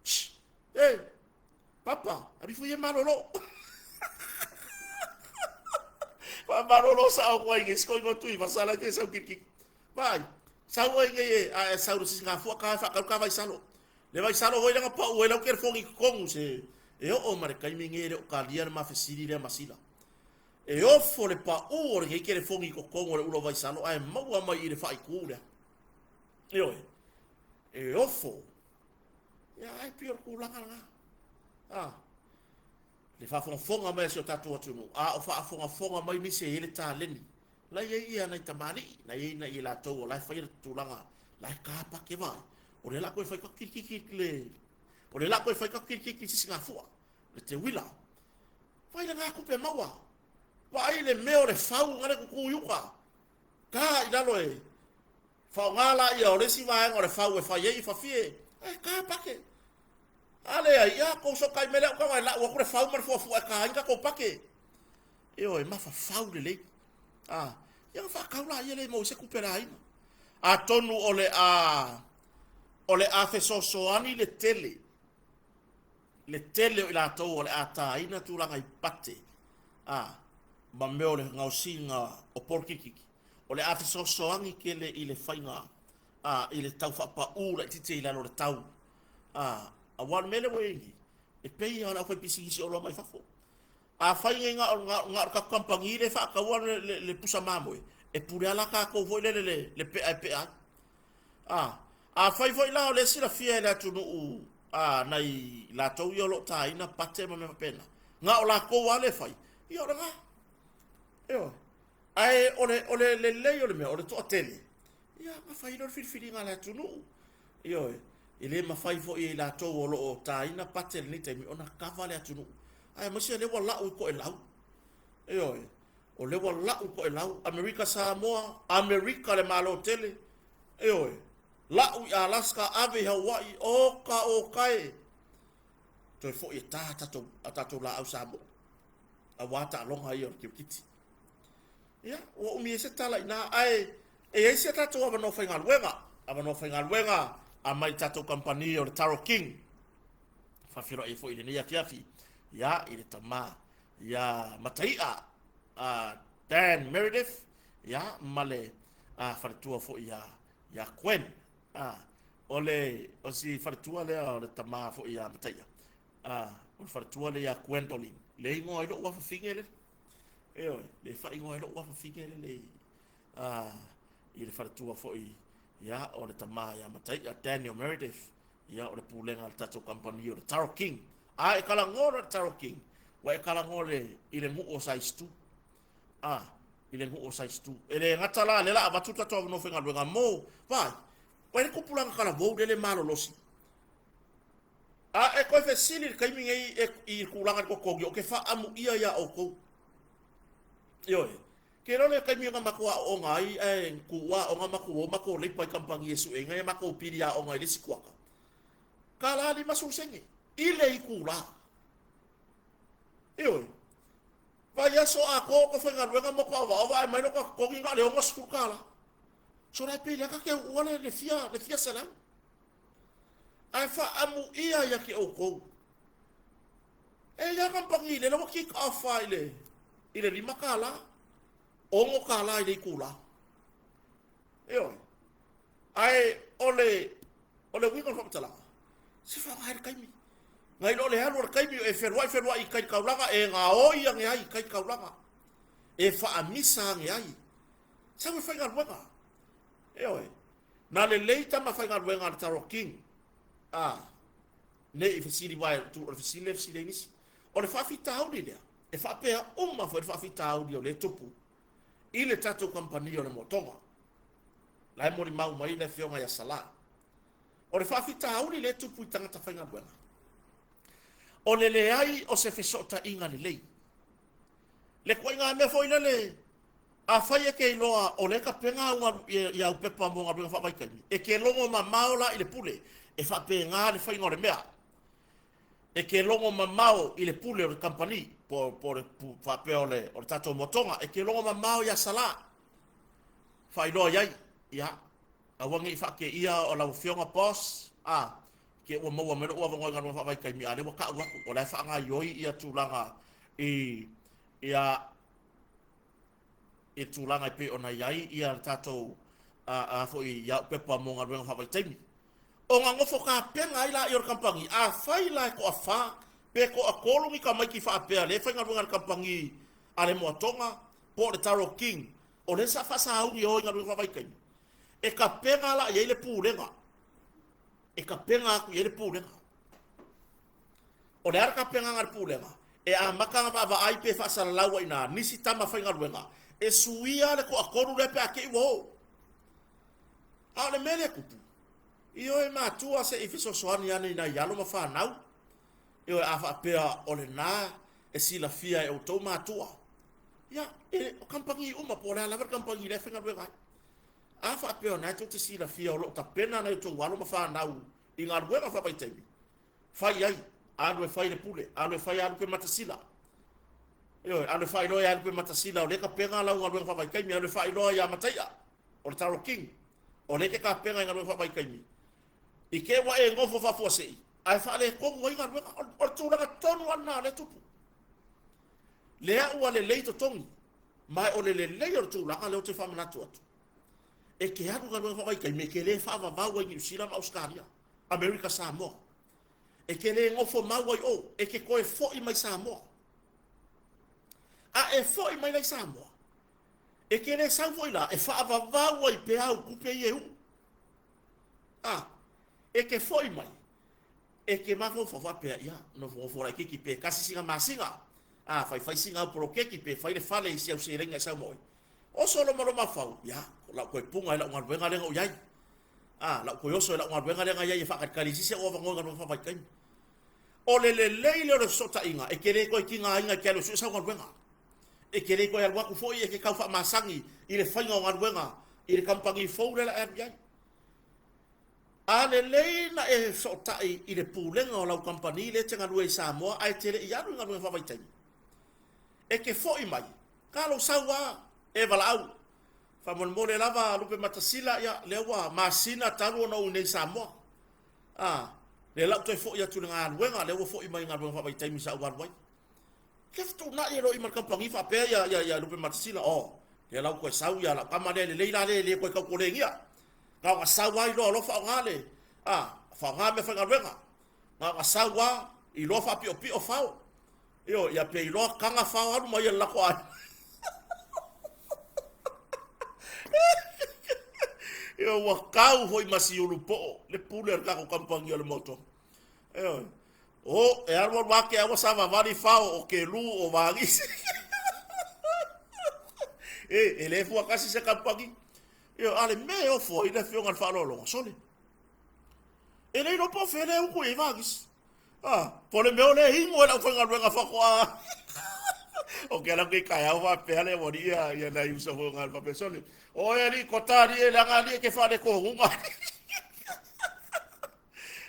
Speaker 1: Shh! E! Papa, alu ifo ia e malolo. Faamalolo sao atu ai nei si koingo Tuivasa la ke sau kilikili. Vaai, sau ai nei e, a e sau le sisigafua ka e faatau ka vaisalo. Le vaisalo foi lea na pau ai lau telefoni i totonu se e oo ma le taimi nei e le o talia le ma fesili lea ma Sila. E ofo le pau o lenei telefoni i totonu o le ula vaisalo ae maua mai i le faaitu lea. Ioe, e ofo. Ia, ai pei o le tulaga lena. Ah, le faafogafoga mai a si o tatou atunuu, a o faafogafoga mai nisi e i ai le taleni. La i ai ia nai tamalii, la i ai nai i latou o la e faia le tulaga, la e kapake vaai. O lea la toe fai ka kilikili le, o lea la toe fai ka kilikili sisigafua, le teuila. Fai lena tupe maua. Vaai le mea o le fau na le tutu i uka. Ta i lalo e faaaoga laia o le isi vaega o le fau e fai ai i fafie. E kapake. A leai, ia kou sokai mai lea uka e lau atu le fau ma le fuafua e ta ai tatou pake. Ioe, mafafau lelei. A, ia na faatau laia lea e maua ai se tupe a le aiga. Atonu o le a o le a fesoasoani le tele le tele o i latou o le a taina tulaga i pate a ma mea o le gaosiga o polokikiki, o le a fesoasoani tele i le faiga a i le tau faapaū laitiiti i lalo o le tau a aua o le mea lea ua i ai nei, e pei lava o le aufaipisinisi oloa mai fafo. Afai nei na o na o le tatou kamupani lea e faataua le, le, le pusa mamoe, e pule lava la tatou foi lele le, le pea e pea ai. A, afai foi la o lea e silafia e le atunuu a nai latou ia o lo o taina pate ma mea faapena, na o latou lava lea e fai, ia o lena. Ioe. Ae o le, o le lelei o le mea, o le toatele, ia na fai lea o le filifiliga a le atunuu. Ioe. E le mafai foi e i latou o lo o taina pate i lenei taimi ona kava le atunuu. Ae aemaise o lea ua lau i Toelau. Ioe. O lea ua lau i Toelau, Amerika Samoa, Amerika le Malo tele. Ioe. Lau i Alaska, ave i Hawaii, oka oka e. Toe foi e ta tatou, a tatou laau Samoa. Aua taaloga ia o le kirikiti. Ia, ua umi ai se tala i ina, ae e i ai si a tatou avanoa faigaluega, avanoa faigaluega a mai tatou kamupani o le Taro King. Faafeiloai ai foi i lenei afiafi, ia, i le tama, ia Mataia, a Dan Meredith, ia, ma le a, faletua foi ia, ia Gwen. A, o le, o si faletua lea o le tama foi ia Mataia, a, o le faletua lea ia Gwendolyn. Le igoa ai lou afafine le. Ioe, le faaigoa ai lou afafine lele i, a, i le faletua foi ia, o le tama ia Mataia, Daniel Meredith, ia, o le pulega a le tatou kamupani o le Taro King. A e talanoa loa i le Taro King, ua e talanoa le, i le nuu o Saistu. A, i le nuu o Saistu. E le gata la, lea la avatu le tatou avanoa faigaluega mo, vaai, ua i le tupulaga talavou lele malolosi. A e toe fesili i le taimi nei e, i le tulaga i le totogi, ou te faaamuia iā outou. Ioe. Ke iloa le taimi na matou aooga ai ae tuua aoga matou o matou leipa i kamupani e sueina ia matou pili aoga i le isi kuata. Tala 50 sene i le itulā. Ioe. Vaiaso atoa o ta faigaluega ma ta ovaova ae mai lo ta totogi na o le 60 tala. So la e pei lea ta te uua le fia le fia selau. Ae faaamuia ia te outou. E ia kamupani lea ua kick off lava i le i le $5, $6 i le itula. Ioe. Ae o le o le uiga o le faamatalaga, se faaaoga ai le taimi. Nai lo le alu o le taimi e feluai feluai i tai taulaga, e gaoi ane ai i tai taulaga. E faamisa ane ai. Sau e faigaluega. Ioe. Na lelei tama faigaluega a le Taro King a ne i fesili wae o le fesili lea e fesili ai nisi. O le faafitauli lea, e faapea uma foi le faafitauli o lea e tupu i le tatou kamupani o le Motoga. La e molimau mai le afioga ia Salā. O le faafitauli lea e tupu i tagata faigaluega, o le leai o se fesootaiga lelei. Le ituaiga mea foi lele, afai e te iloa o lea e tapena au galu, i au pepa mo galuega faavaitaimi, e te logo mamao la i le pule, e faapena le faiga o le mea. E te logo mamao i le pule o le kamupani, po, po le faapea o le, o le tatou motoga, e te logo mamao ia Salā. Faailoa i ai, ia, aua ne i faateia o lau Afioga boss, a, ke ua maua mai lou avanoa i galuega faavaitaimi, a o lea ua tau atu, o la e faagaoioi ia tulaga i, ia, i le tulaga e pei ona i ai ia le tatou, a, a foi i au pepa mo galuega faavaitaimi. Ona nofo tapena ai laia o le kamupani, afai la e toafa pe toatolu ni tamaiti faapea lea e faigaluega i le kamupani a le Moatoga po o le Taro King, o lea sa faasauni e o i galuega faavaitaimi, e tapena la i ai le pulega, e tapena atu i ai le pulega. O le a le tapenaga a le pulega? E amata ona vaavaai pe faasalalau ai i ina nisi tama faigaluega e suia le toatolu lea pe a te i ua o. A o le mea lea e tupu, ioe matua se i fesoasoani ane i nai alo ma fanau, ioe a faapea o lena e silafia e outou matua. Ia, e, o kamupani uma po o le a lava le kamupani lea e faigaluega ai. A faapea o lena e tou te silafia o lo o tapena nai outou alo ma fanau i galuega faavaitaimi, fai ai, alu e fai le pule, alu e fai alu pe matasila. Ioe, alu e faailoa ia Lupe Matasila o lea e tapena lau galuega faavaitaimi, alu e faailoa ia Mataia o le Taro King o lea e te tapena i galuega faavaitaimi. I te ua e nofo faafuasei ae faaletonu ai galuega. O le tulaga tonu lava lena o lea e tupu. Lea ua lelei totogi, ma o le lelei o le tulaga lea ou te faamanatu atu. E te alu i galuega faavaitaimi, e te le faavavau ai i Niu Sila ma Ausetalia, Amerika Samoa. E te le nofo mau ai o, e te toe foi mai Samoa. A e foi mai la i Samoa, e te le sau foi la e faavavau ai pea au tupe ia e uu. A, e te foi mai, e te mafaufau faapea, ia, nofonofo laitiiti pe tasi sina masina, a, faifai sina au poloketi pe fai le fale i si au seleni na e sau ma oe. Oso lomaloma fau, ia, o lau toe puna i lau galuega lea na ou i ai. A, lau toe oso i lau galuega lea na i ai e faatalitali i se isi au avanoa i galuega faavaitaimi. O le lelei lea o le fesootaiga, e te le toe tigaina e te alu e sue sau galuega. E te le toe alu atu foi e te tau faamasani i le faiga o galuega i le kamupani fou lea o le a e alu i ai. A lelei na e fesootai i le pulega o lau kamupani lea e te galue ai i Samoa ae te le i alu i galuega faavaitaimi, e te foi mai, ka lou sau lava e valaau. Faamolemole lava Lupematasila, ia lea ua masina talu ona ou i inei i Samoa. A, lea la ua toe foi atu i le galuega, lea ua foi mai i galuega faavaitaimi sa ou alu ai. Ke fetuunai e loi ma le kamupani faapea ia, ia, ia Lupematasila, oh, lea la ua toe sau ia lau tama lea lelei la lea e le toe tautolegia. Na ona sau lava iloa loa faaaoga le, a, faaaoga mea faigaluega. Na ona sau lava iloa faapiopio fao. Ioe, ia pe iloa taga fao alu mai e le lako aiga. Ioe, ua tau foi ma siulu poo le pule a le tatou kamupani o le moto. Ioe. O, e alu alu ake aua savavali fao o Kelu o Vagisi. E, e le fua kasi se kamupani. Ioe, a le mea e ofo ai le afioga i le faaaloaloga, sole. E le iloa po o fea le utu i ai Vagisi. Ah, po o le mea o le inu e le aufaigaluega faatoa. O ke ala ke taeao faapea le ua alii ia nai uso foi o galu faapea, sole, oe alii kota alii e leaga alii e ke faaletonuga.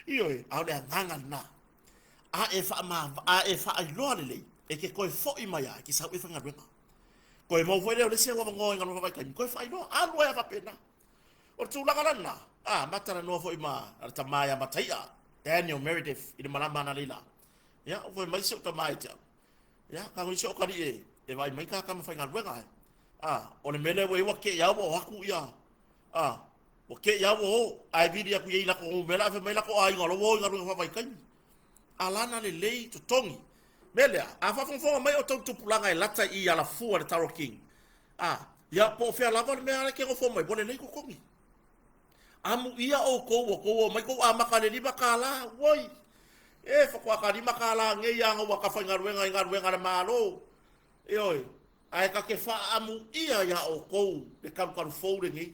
Speaker 1: Ioe, a o le agaga lena. A e faama, a e faailoa lelei, e te toe foi mai lava, e te sau e faigaluega. Toe maua foi lea o le isi au avanoa i galuega faavaitaimi, toe faailoa, alu ai lava faapena. O le tulaga la lena, a, ma talanoa foi ma le tama ia Mataia, Daniel Meredith, i le malama analeila. Ia, ua fai mai si ou tama ia te au, ia, tago i si ou atalii e, e vaai mai ta tama faigaluega e. A, o le mea lea ua i ai ua te i lava ua o atu ia, a, ua te i lava ua o, ae vili atu i ai i latou numera ae fai mai latou aiga o la ua o i galuega faavaitaimi. A lana lelei totogi. Mea lea, a faafogafoga mai outou tupulaga e lata i Alafua i le Taro King, A, ia, po o fea lava le mea e te nofo mai, ua lelei totogi. Amuia outou, ua tou omai tou amata i le $5, oi, e faatoa ta $5 nei lava ua ta faigaluega i galuega a le Malo. Ioe, ae ta te faaamuia iā outou le talutalu fou lenei.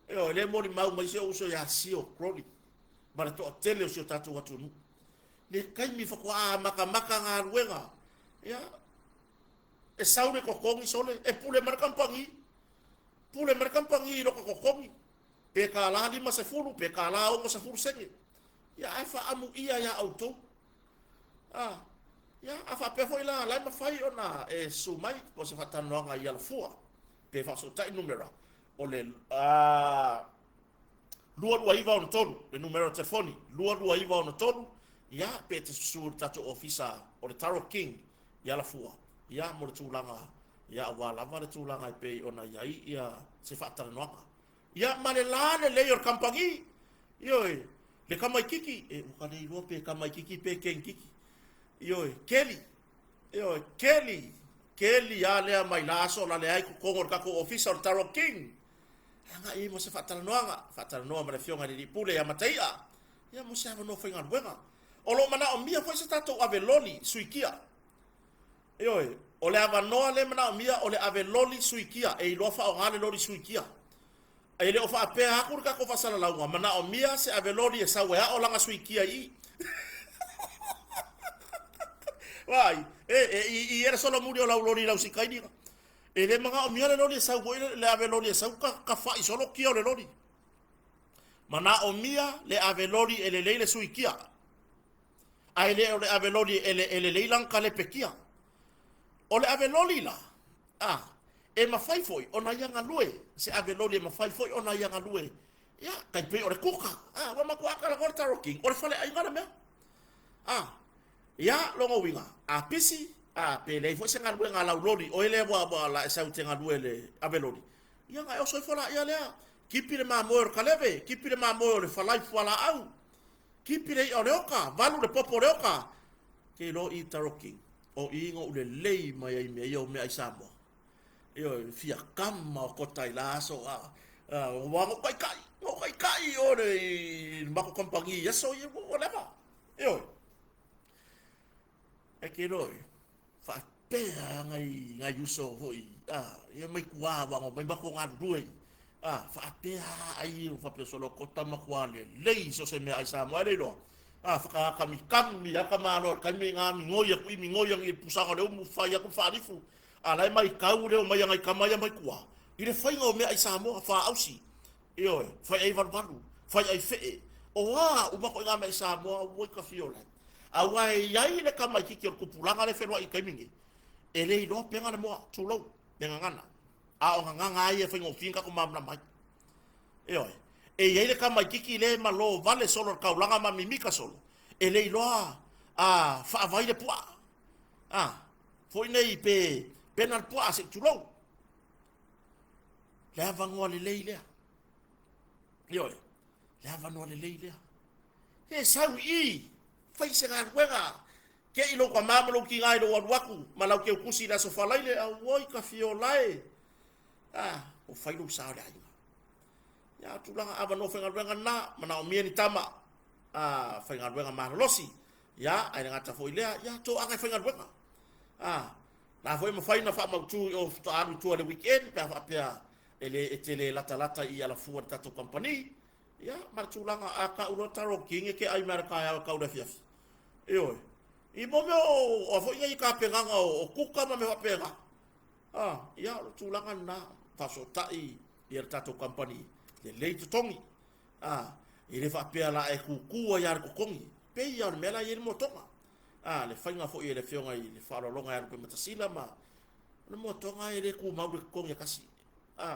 Speaker 1: Ioe, lea e molimau mai si ou uso ia Sio Crowley ma le toatele o si o tatou atunuu. Le taimi faatoa amatamata galuega, ia, E sau le totogi sole, e pule mai le kamupani. Pule mai le kamupani i lota totogi. Pe $50 pe $60 sene. Ia ae faaamuia iā outou. A, ia, a faapea foi la, la e mafai ona e susu mai mo se faatalanoaga i Alafua, pe faafesootai numera. O le a 22963 le numera o le telefoni, 22963, ia, pe e te susu i le tatou ofisa o le Taro King i Alafua, ia, mo le tulaga, ia, aua lava le tulaga e pei ona i ai ia se faatalanoaga. Ia, ma le la lelei o le kamupani, ioe, le tamaititi, e, ua ka le iloa pe tamaititi pe kenikiki, ioe, Kelly, ioe, Kelly, Kelly a lea mai la aso la leai totonu o le tatou ofisa o le Taro King, agai ai mo se faatalanoaga, faatalanoa ma le afioga i le Alii Pule ia Mataia, ia mo se avanoa faigaluega. O lo o manaomia foi se tatou ave loli suikia. Ioe, o le avanoa lea e manaomia o le ave loli suikia, e iloa faaaoga le loli suikia. E le o faapea atu le tatou faasalalauga, manaomia se ave loli e sau e ao lana suikia i i. Vaai, e, e i i e le solomuli o lau loli i lau sikaini. E le manaomia le loli e sau foi le ave loli e sau ka, ka fai solo kia o le loli. Manaomia le ave loli e lelei le suikia. Ae le o le ave loli e, le, e lelei lana kalepe kia. O le ave loli la, a, e mafai foi ona ia galue, se ave loli e mafai foi ona ia galue, ia, tai pei o le kuka, a, ua matua talanoa le Taro King, o le faleaiga le mea. A, ia, lona uiga, a pisi, a, pe leai foi se galuega a lau loli, oe lea ua, ua la e sau e te galue i le ave loli, ia ona e oso ifo laia lea, kipi le mamoe o le kaleve, kipi le mamoe o le falai fualaau, kipi le i'a o le oka, valu le popo o le oka, ke iloa i Taro King, o i na ou lelei mai ai i mea ia o meaai Samoa. Ioe, fia kama o kota i la aso, a, a, ua na ou taitai, na ou taitai i o le, i le matou kamupani i aso ia, ua leva. Ioe. Ae ke iloa, faapea nai, nai uso foi, a, ia mai tua aua na omai matou galulue, a, faapea ai, faapea solo kota matua lelei so o se meaai Samoa, e le iloa. A, whakakamikami a ka malo le taimi ngā migoi aku i migoi angi i pusaga o le umu whai aku whaarifu. A lae mai kau leo mai anga i kama ia mai kua. I le whainga o mea ai Samoa, whaausi. Ioe, whai ai valuvalu, whai ai whee. O a, uma ko i ngā mea i Samoa, ua i ka whio lai. A ua e iai le kama i kiki o le kupulanga le whenua i taimi nei. E le iloa penga le moa, tulou, le gagana. A o gagana ai e whaingofie kako mamana mai. Ioe. E i ai le tamaititi le malo vale solo le taulaga ma mimika solo, e le iloa a faavai le puaa. A, foi nei pe pena le puaa se i tulou. Le avanoa lelei lea. Ioe. Le avanoa lelei lea. E sau i i, fai se galuega, ke i lou tama ma lou tiga i lou alu atu, ma lau teutusi i le aso Faraile, auoi ka fiola e. A, ua fai lou sa o le aiga. Ia, o tulaga avanoa faigaluega lena, manaomia ni tama a, faigaluega malolosi. Ia, ae le gata foi i lea, ia, toaga e faigaluega. A, la foi e mafai ona faamautu i o faatoa alu i tua i le weekend pe a faapea e le, e te le latalata i Alafua i le tatou kamupani. Ia, ma le tulaga, a tau loa Taro King e te ai mai le taeao e tau le afiafi. Ioe. I mo mea o, o a foi nei tapenaga o, o kuka ma mea faapena. A, ia, o le tulaga lena, faafesootai ia le tatou kamupani, lelei totogi. A, e le faapea la e kukū ai lava le totogi, pei lava o le mea la e i ai le moatoga. A, le faiga foi e le afioga i le faaaloaloga ia Lupematasila ma o le moatoga e le tumau le totogi e tasi. A,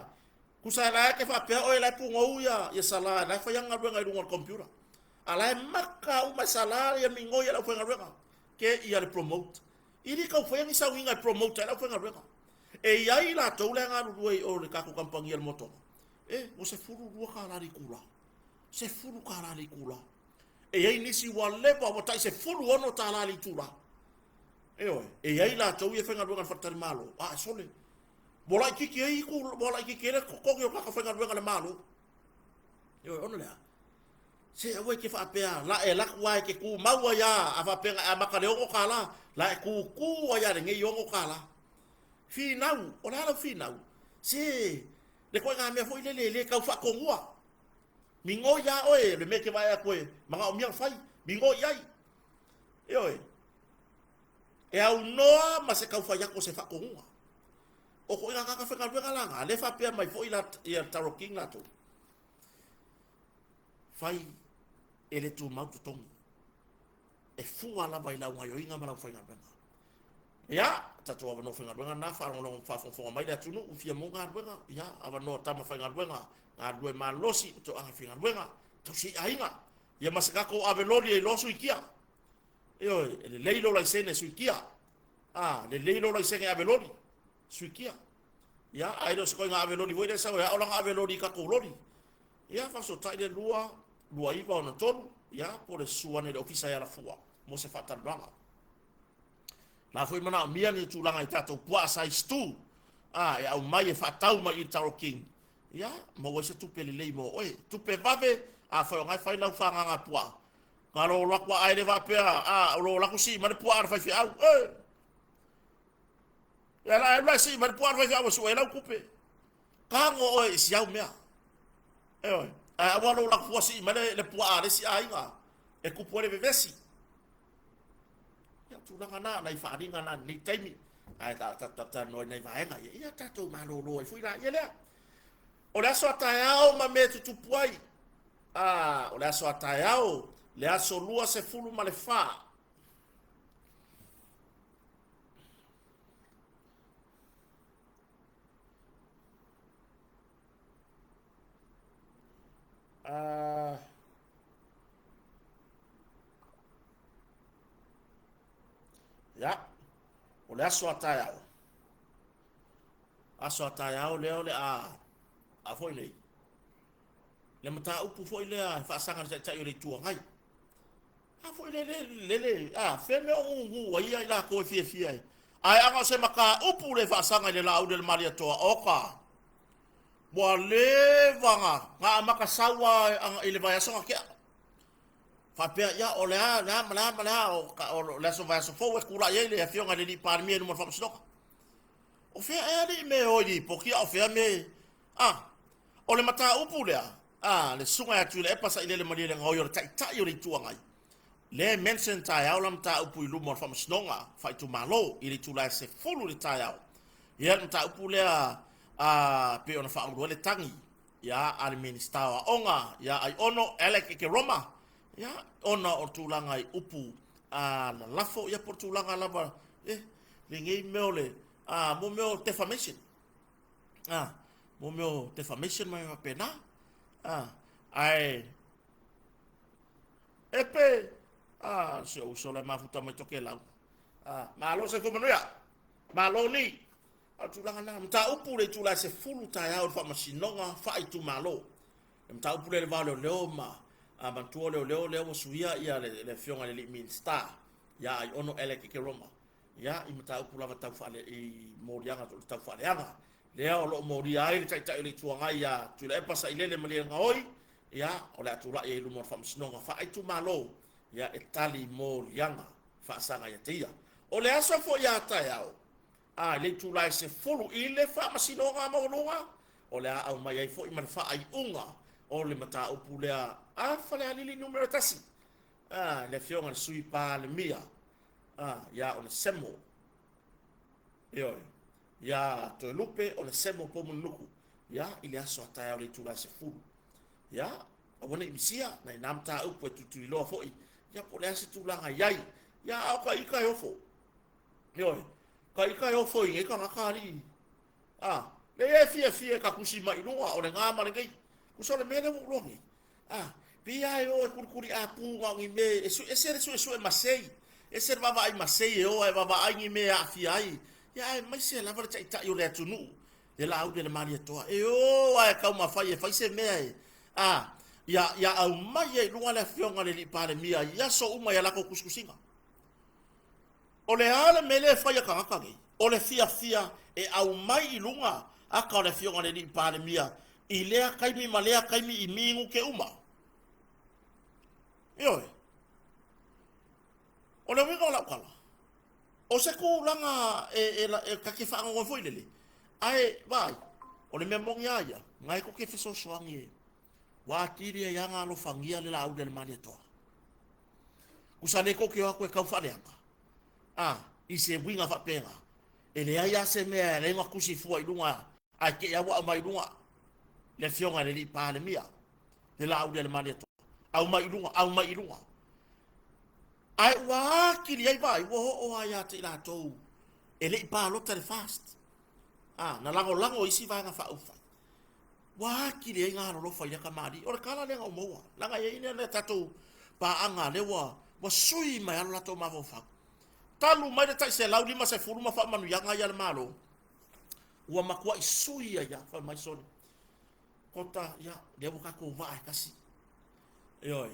Speaker 1: tusa la e te faapea oe la e pugou ia, ia Sala la e fai ana galuega i luga o le computer. A la e maka uma e Sala ia migoi e le aufaigaluega, ke ia le promote. I le tau faia ni sauniga e promote ai le aufaigaluega. E i ai latou la e galulue i o le tatou kamupani a le motoga, e, ua $12 le itula. $10 le itula. E i ai nisi ua leva ua tai $16 le itula. Ioe, e i ai latou ia e faigaluega i le faletalimalo, a e sole. Ua laitiiti ai itu, ua laitiiti ai le totogi o tagata faigaluega a le Malo. Ioe, ona o le a? Se aua e te faapea, la e alu atu lava e te tumau ai lava, a faapea na e amata i le $6, la e tutu ai lava i lenei $6. Finau, o le a lau finau? Se, le ituaiga mea foi lele e le tau faatonua. Migoi lava oe, le mea e te vaai atu e manaomia ona fai, migoi i ai. Ioe. E aunoa ma se tau fai atu o se faatonuga. O ituaiga tagata faigaluega la na, lea e faapea mai foi la, ia Taro King latou. Fai e le tumau totogi. E fua lava i lau gaioiga ma lau faigaluega. Ia, tatou avanoa faigaluega na, faalogologo faafogafoga mai le atunuu ua fia maua galuega, ia, avanoa tama faigaluega, galulue malolosi, toaga faigaluega, tausi ai aiga. Ia ma se tatou ave loli e iloa suikia. Ioe, e lelei lou laisene suikia. A, lelei lou laisene ave loli, suikia. Ia, ae le o se koiga ave loli foi lea sau e ao lana ave loli i tatou loli. Ia, faasootai le 2 2963, ia, po o le susu ane i le ofisa i Alafua mo se faatalanoaga. La foi manaomia ni tulaga i tatou puaa size 2, a, e aumai e faatau mai i le Taro King, ia, maua ai se tupe lelei mo oe. Tupe vave, afai o na e fai lau fagaga puaa, na lo atu a ae le faapea, a, o lo laku sii mai le puaa a le faifeau, e! Ia la alu la sii mai le puaa a le faifeau e sue lau tupe. Tago oe i si au mea. Ioe. Ae aua lou laku fua sii mai le puaa a le isi aiga e kupu ai le vevesi. Ia, tulaga na, nai faaaliga na i lenei taimi. Ae ta ta talanoa i nai vaega ia, ia tatou malolo ai foi laia lea. O le aso a taeao ma mea e tutupu ai. Ah, o le aso a taeao, le aso 24. Ah, ia, o le aso a taeao. Aso a taeao lea o le a, a foi nei. Le mataupu foi lea e faasaga i le Taitai o le Itu Agai. A foi le le le le a fea mea o gugu ai ia i latou e fiafia ai. Ae ana o se mataupu le faasaga i le Laauli a le Malietoa, oka, ua leva na, na amata sau lava i le vaiaso na tea. Faapea, ia, o le a, le a ma le a ma le a, o, o le aso vaiaso fou e tulai ai le afioga i le alii Palemia i luma o le Faamasinoga. O fea ea alii mea e o i lipoti a o fea mea A, o le mataupu lea, a, le susuga ia Tuilaepa Sailele Malielegaoi o le Taitai o le Itu Agai, lea e mention taeao la mataupu i luma o le Faamasinoga Faaitumalo i le itula e 10 i le taeao. Ia, le mataupu lea, a, pei ona faaulu ai le tagi, ia, a le Minisita o Aoga, ia Aiono Alec Ekeroma, ia, ona o tulaga i upu, a, lalafo, ia, po o le tulaga lava, eh, lenei mea o le, a, mo mea o defamation. Ah, mo mea o defamation ma mea faapena. Ah, ae e pe ah, si ou uso la mafuta mai Tokelau. Ah, malo soifua manuia. Malo ni. A o tulaga na, mataupu le itula e 10 taeao i le faamasinoga faaitumalo. Le mataupu lea i le va o leoleo ma a manatua o leoleo lea ua suia ia le, le afioga i le alii Minisita ia Aiono Alec Ekeroma. Ia, i mataupu lava tau faale, i moliaga o le tau faaleaga. Lea o lo o molia ai le Taitai o le Itu Agai ia Tuilaepa Sailele Malielegaoi, ia, o le a tulai ai i luma o le Faamasinoga Faaitumalo, ia, e tali moliaga faasaga ia te ia. O le aso foi a taeao, a i le itula e 10 i le Faamasinoga Maualuga, o le a aumai ai foi ma le faaiuga o le mataupu lea a Falealili numera 1, a, le Afioga i le Sui Palemia, a, ia Onesemo, ioe, ia Toelupe Onesemo Poumulinuku, ia, i le aso a taeao i le itula e 10. Ia, aua ne i misia, nai nā mataupu e tuituiloa foi, ia, po o le a se tulaga i ai. Ia, a o ka ika e ofo. Ioe, ka ika e ofo i nei tagata alii. A, leai e fiafia e ka tusi mai i luga, o lena ma lenei. Tusa o le mea lea ua ou iloa nei. A, pei lava e o e kulikuli apu na o ni mea e sue, ese le suesue masei, ese le vaavaai masei e o ae vaavaai ni mea e aafia ai, ia aemaise lava le taitai o le atunuu, le Laauli a le Malietoa, e o lava e taumafai e fai se mea e, a, ia, ia aumai ai i luga le Afioga i le Alii Palemia i aso uma i a latou tusitusiga. O le a le mea lea e fai a tagata nei? O le fiafia e aumai i luga ata o le Afioga i le Alii Palemia i lea taimi ma lea taimi i minute uma. Ioe. O le uiga o lau tala, o se tulaga e, e, e, ta te faanono foi lele, ae vaai, o le mea moni lava ia, na e tou te fesoasoani e, ua atili ai lava ona alofagia le Laauli a le Malietoa. Tusa le tou te o atu e tau faaleaga, a, i se uiga faapena, e leai lava se mea e ala ai ona tusi fua i luga ae te i lava ua aumai i luga le Afioga i le Alii Palemia, le Laauli a le Malietoa, aumai i luga, aumai i luga. Ae ua atili ai vaai, ua oo lava ia te i latou. E le i palota i le FAST. A, na lagolago e isi Vaega Faaupufai. Ua atili ai galolofa i lea kamali'i. O le tala lea na ou maua, leaga e i ai nai a tatou paaga lea ua ua sui mai lava lo latou mafaufau. Talu mai le tai 150 ma faamanuiaga ia a le Malo, ua matuai sui ai lava, fai mai sole, Kota, ia, lea ua tatou vaa e tasi. Ioe,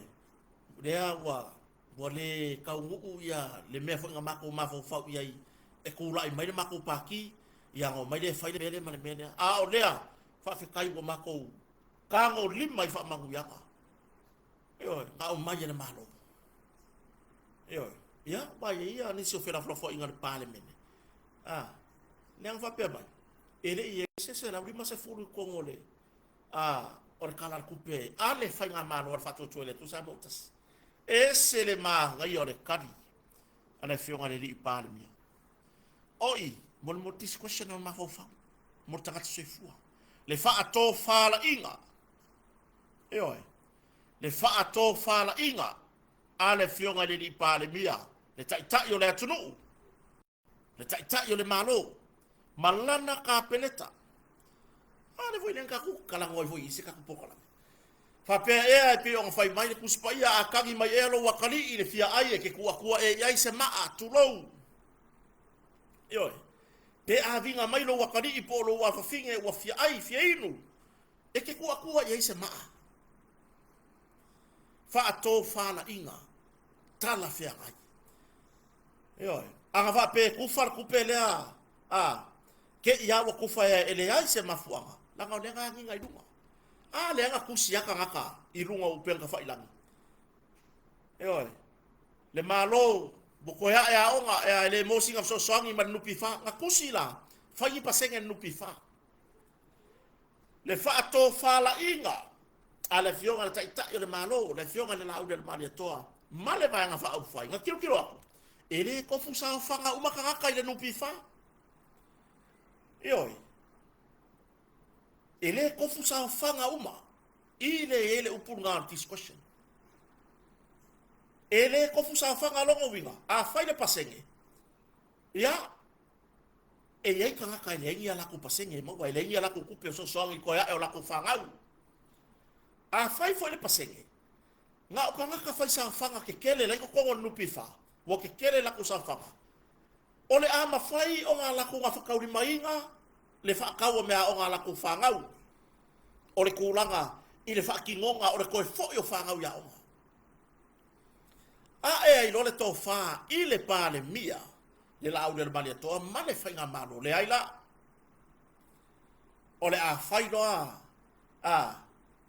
Speaker 1: lea ua Ua le taunuu ia le mea foi na matou mafaufau i ai e tulai mai le matou pati, ia ona omai lea e fai le mea lea ma le mea lea. A o lea, faafetai ua matou tagolima i faamanuiaga, ioe, na aumai e le Malo. Ioe, ia, aua e i ai nisi o felafolafoaiga a le Palemene, a, lea na faapea mai, e le i i ai se 150 i totonu o le, a, o le Tala o le Tupe a le Faigamalo a le Faatuatua i le Atua Samoa ua Tasi. E ese le manaia o le tali a le Afioga i le Alii Palemia. Oi, mo le mo this question o le mafaufau, mo le tagata soifua. Le faatofalaiga, ioe, le faatofalaiga a le Afioga i le Alii Palemia, le Taitai o le atunuu, le Taitai o le Malo ma lana Kapeneta. A lea foi lea na tatou talanoa ai foi i se tatou polokalame. Faapea ea e pei ona fai mai le Tusi Paia, a tagi mai ea lou atalii i le fia ai e te tuuatua ea i ai se maa, tulou. Ioe. Pe aviga mai lou atalii po o lou afafine ua fia ai, fia inu, e te tuuatua i ai se maa. Faatofalaiga talafeagai. Ioe. A na faapea e tufa le tupe lea, a, te i lava ua tufa e leai se mafuaaga, leaga o lea na agiga i luga. A lea na tusi lava tagata i luga o upega tafailagi. Ioe. Le Malo ua toe ae aoga, e le maua sina fesoasoani ma le NPF. Na tusi la, fai ni pasene a le NPF. Le faatofalaiga a le Afioga i le Taitai o le Malo, le Afioga i le Laaulialemalietoa ma le Vaega Faaupufai, na tilotilo atu, e le tofu saofaga uma tagata i le NPF. Ioe, e le tofu saofaga uma i le i ai le upu lena o le discretion. E le tofu saofaga lona uiga, a fai le pasene, ia, E i ai tagata e leai ni a latou pasene e maua, e leai ni a latou tupe o fesoasoani i toe ae o latou fanau. Afai foi le pasene, na o tagata fai saofaga tetele la i totonu o le NPF, ua tetele latou saofaga, o le a mafai ona latou gafataulimaina le faatau o meaaoga a latou fanau, o le tulaga i le faatinoga o le toe foi o fanau i aoga. Ae ai loa le tofa i le Palemia, le Laaulialemalietoa ma le Faigamalo. Leai la, o le a fai loa a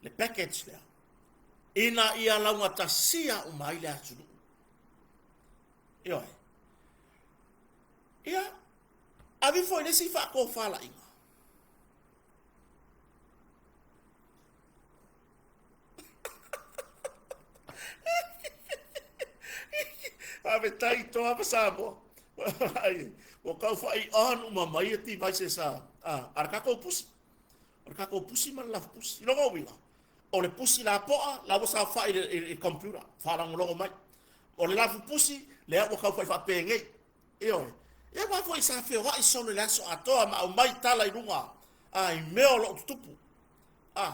Speaker 1: le package lea, ina ia laugatasia uma ai le atunuu. Ioe. Ia, ave foi le isi faatofalaiga. Faafetai Toa ma Samoa. Ua tau fai on uma mai ia devices a, a, a le tatou pusi. O le tatou pusi ma le lafu pusi. I lona uiga, o le pusi lapoa, la ua saofai i le, i le computer, faalogologo mai. O le lafu pusi, lea ua tau fai faapenei. Ioe. Ia aua foi sa feoai solo i le aso atoa ma aumai tala i luga a, i mea o lo o tutupu. A,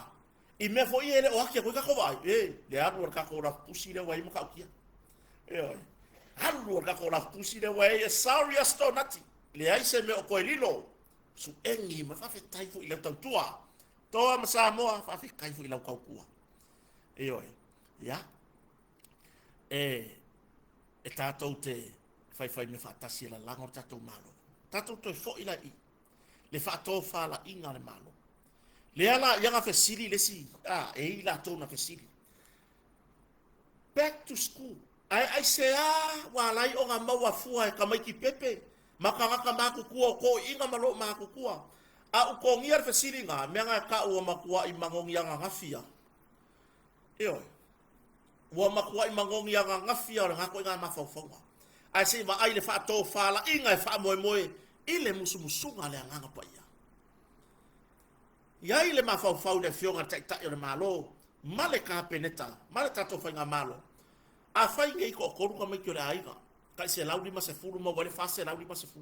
Speaker 1: i mea foi ia e le o aki atu ai tatou vaai, e, le alu a le tatou lafupusi lea ua i ai matautia. Ioe. Alu a le tatou lafupusi lea ua i ai, sorry Asto Nati, leai se mea o toe lilo. Suegi ma faafetai foi i lau tautua. Toa ma Samoa, faafetai foi i lau tautua. Ioe. Ia. E, e tatou te faifai mea faatasi e lalago le tatou Malo. Tatou toe foi la i le faatofalaiga a le Malo. Lea la ia na fesili le isi, a, e i latou na fesili. Back to school. Ae aisea ua ala ai ona maua fua e tamaiti pepe ma tagata matutua o toeaiina ma loo matutua. A u togia le fesili na, mea na e tau ua matuai manogi ananafi a. Ioe. Ua matuai manogi ananafi a o lena toaiga mafaufauga. Ae se i vaai le faatofalaiga e faamoemoe i le musumusuga a le Agaga Paia. I ai le mafaufau i le Afioga i le Taitai o le Malo ma le Kapeneta ma le tatou Faigamalo, afai nei toatolu tamaiti o le aiga, tai 150 maua ai le 450.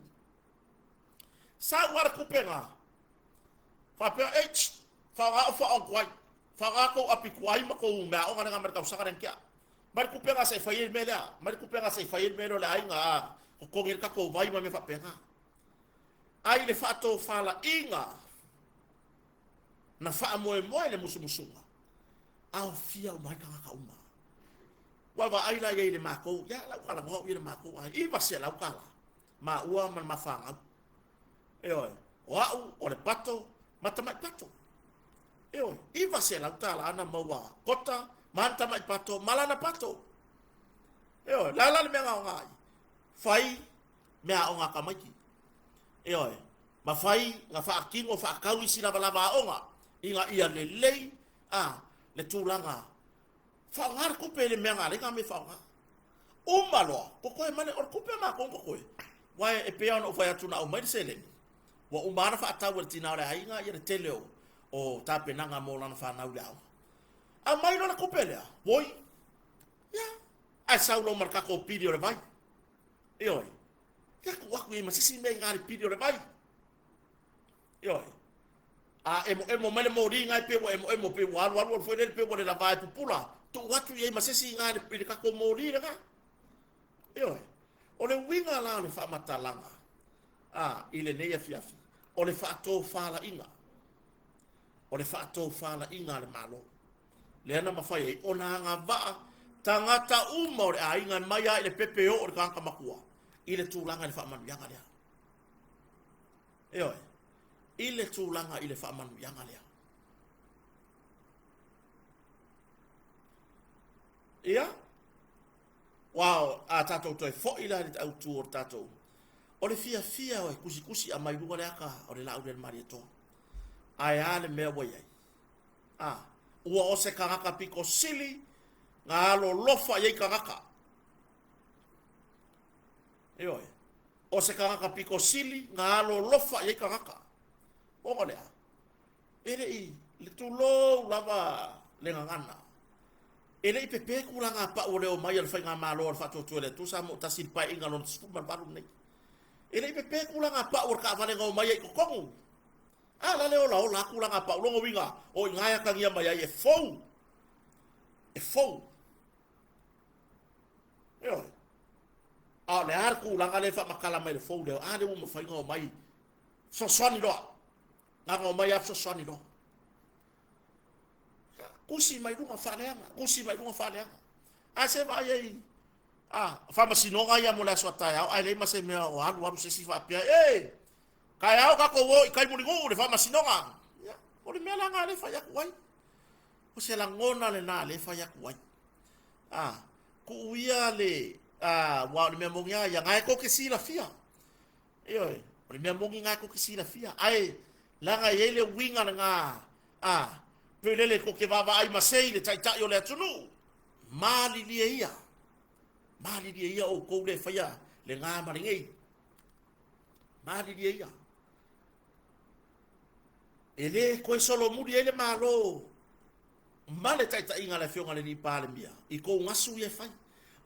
Speaker 1: Sau lava le kupega, faapea, Ei, tst, faaaoga au faaoga ai. Faaaoga tou api tuai ma tou meaaoga lena mai le tausaga lea na tea. Mai le kupega se i fai ai le mea lea. Mai le kupega se i fai ai le mea lea o le aiga a totogi ai le tatou vai ma mea faapena. Ae i le faatofalaiga na faamoemoe le musumusuga, aofia uma ai tagata uma. Ua vaai la i ai i le matou, ia lau talanoa au i le matou aiga, $900 maua ma le mafanau. Ioe, o au, o le pato, ma tamai pato. Ioe, $900 na maua kota, ma ana tamai pato, ma lana pato. Ioe, la la le mea na aoga ai. Fai mea aoga a tamaiti. Ioe, ma fai na faatino faatau isi lavalava aoga ina ia lelei a le tulaga faaaoga le tupe i le mea na alai na mea faaaoga. Uma loa, totoe mai le, o le tupe a matou na totoe. Aua e pei lava ona ou fai atu na aumai le seleni, ua uma lava ona faatau e le tina o le aiga ia le tele o, o tapenaga mo lana fanau i le aoga. Aumai loa le tupe lea, oi, ia, ae sau loa ma le tatou pili o le vai. Ioe, ia tuu atu i ai ma se isi mea i ina le pili o le vai. Ioe. A emoemo mai le moli na e pei ua emoemo, pei ua alualu alu foi lele pei ua le lava e pupula, tuu atu i ai ma se isi i ina i le tatou moli lena. Ioe. O le uiga la o le faamatalaga a i lenei afiafi, o le faatofalaiga. O le faatofalaiga a le Malo. Lea na mafai ai ona agavaa tagata uma o le aiga mai lava i le pepe oo i le tagata matua i le tulaga i le faamanuiaga lea. Ioe, i le tulaga i le faamanuiaga lea. Ia, wow, a tatou toe foi la i le autu o le tatou, o le fiafia o e tusitusi aumai luga le ata o le laau lea le Malietoa. Ae a le mea ua i ai? A, ua o se tagata pito sili na alolofa i ai tagata. Ioe. O se tagata pito sili na alolofa i ai tagata. Ona o le a? E le i, le tulou lava le gagana. E le i pepe tulaga pau o le omai a le Faigamalo a le Faatuatua i le Atua Samoa Tasi i le Paeaiga lona 18 lenei. E le i pepe tulaga pau o le taavale na omai ai i totonu. A la le olaola lava tulaga pau. Lona uiga, o i ina e atagia mai ai e fou. E fou. Ioe. A o le a le tulaga lea e faamatala mai le fou lea? A lea ua mafai ona omai fesoasoani loa. Na ona omai lava fesoasoani loa. Tusi mai luga faaleaga, tusi mai luga faaleaga. A se vaai ai, a, faamasinoga ia mo le aso a taeao, ae leai ma se mea o alu alu se isi faapea, e, taeao tatou o i tai Mulinuu le faamasinoga. Ia, o le mea la lena lea e fai atu ai. O se lagona lena lea e fai atu ai. A, tuu ia le, a, aua o le mea moni lava ia, na e tou te silafia. Ioe, o le mea moni na e tou te silafia. Ae, leaga e i ai le uiga lena, a, pei lele tou te vaavaai masei i le taitai o le atunuu, malilie ia, malilie ia outou le faia lena ma lenei. Malilie ia. E le toe solomuli ai le Malo ma le taitaiga a le Afioga i le Alii Palemia i tou gasu ia e fai.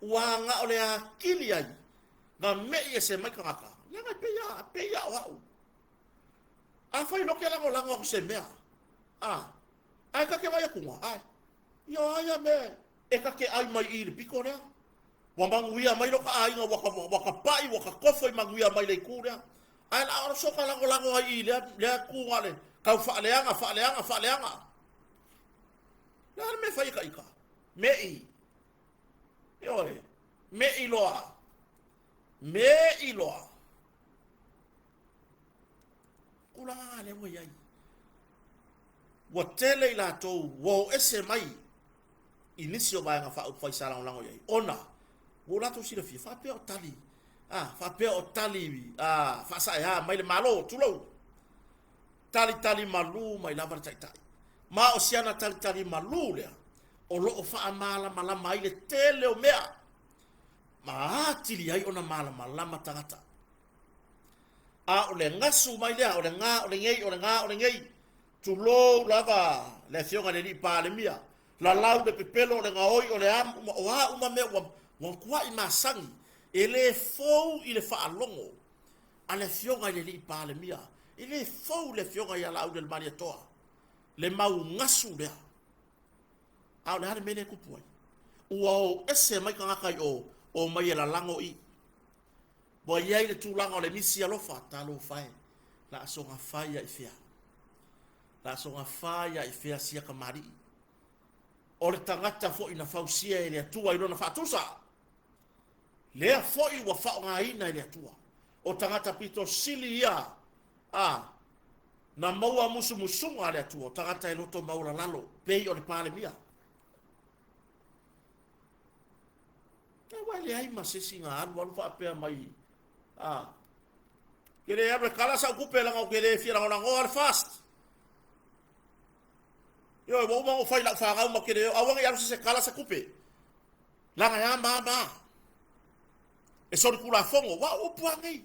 Speaker 1: Ua agao le atili ai na me'i ese mai tagata, leaga e pei a, pei a o au. Afai loa ke lagolago atu se mea, a, ae ta te vaai atu, ae, ia o a ia mea e ta te ai mai i le pito lea. Ua manuia mai lo ta aiga, ua ta, ua ta pai, ua ta tofo i manuia mai le itu lea. Ae la o so ta lagolago ai i lea, lea tu na le tau faaleaga, faaleaga, faaleaga. Le a le mea fai e ka ita? Me'i. Ioe. Me'i loa. Me'i loa. Tulaga lea ua i ai. Ua tele i latou ua o ese mai i nisi o vaega faaupufai sa lagolago i ai, ona ua o latou silafia faapea o tali, a, faapea o tali a, faasaea mai le Malo, tulou, talitali malū mai lava le Taitai. Ma o si ana talitali malū lea o lo o faamalamalama ai le tele o mea ma atili ai ona malamalama tagata. A o le gasu mai lea, o le ga o lenei, o le ga o lenei, tulou lava le Afioga i le Alii Palemia, lalau le pepelo, o le gaoi, o le a uma, o a uma mea ua, ua matuai masani, e le fou i le faalogo. a le Afioga i le Alii Palemia. E le fou le Afioga ia Laaulialemalietoa, le maugasu lea. A o le a le mea lea e tupu ai? Ua o ese mai tagata i o, o mai e lalago i. Ua i ai le tulaga o le misi alofa, talofa e, la soga fai ia i fea. La soga fai ia i fea sia kamali'i. O le tagata foi na fausia e le Atua i lona faatusa, lea foi ua faaaogaina e le Atua. O tagata pito sili ia a na maua musumusuga a le Atua, o tagata e loto maualalalo, pei o le Palemia. Aua e leai ma se isi na alu alu faapea mai, a, ke le alu e kala sau tupe leaga ou te le fia lagolagoa le FAST. Ioe, ua uma ona ou fai i lau fanau ma te le o, aua ne i alu se isi e kala se tupe. Leaga e a ma a ma a. E solitulafono, aua o upu lava nei.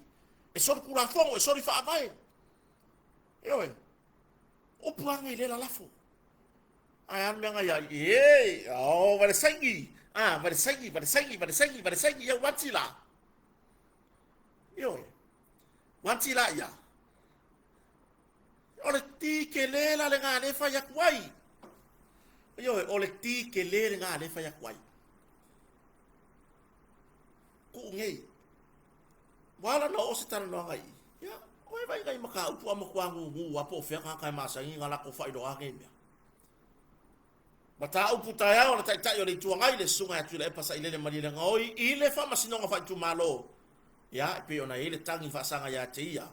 Speaker 1: E solitulafono, e solifaavae. Ioe, upu lava nei lea lalafo. Ae a le mea na iai? Ee, oh, vale saini. Ah, vale saini, vale saini, vale saini, vale saini, ia uati la. Ioe, uati la ia. O le ti kele la lena lea e fai atu ai. Ioe, o le ti kele lena lea e fai atu ai. Kuu nei. Ua ala ona oo se talanoaga i i. Ia, ua e vaai nai mataupu a matua gugu lava po o fea tagata e masani ona latou faailoa nei mea. Mataupu taeao a le Taitai o le Itu Agai, le Susuga ia Tuilaepa Sailele Malielegaoi i le Faamasinoga Faaitumalo. Ia, e pei ona i ai le tagi faasaga ia te ia.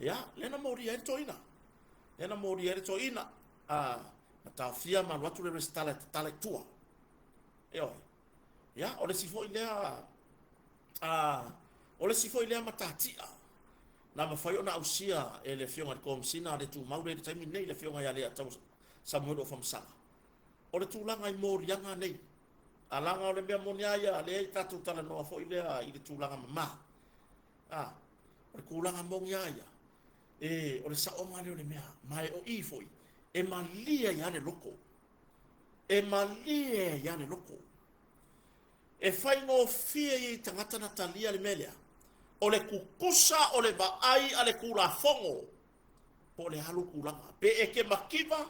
Speaker 1: Ia, lea na molia ai le toeaina. Lea na molia ai le toeaina. A, na taofia ma alu atu le resitala e tatala i tua. Ioe. Ia, o le isi foi lea, a, o le isi foi lea matatia na mafai ona ausia e le Afioga i le Komesina le Tumau lea i le taimi lenei, le Afioga ia Leiataua Samuelu Afamasaga. O le tulaga i moliaga nei, a leaga o le mea moni lava ia, lea i tatou talanoa foi lea i le tulaga mama. A, o le tulaga moni lava ia, e, o le saoga lea o le mea, ma e o i foi, e malie ai lava le loto. E malie ai lava le loto. E faigofie ia i tagata na talia le mea lea, o le tutusa o le vaai a le Tulafono, po o le a lou tulaga. Pe e te mativa,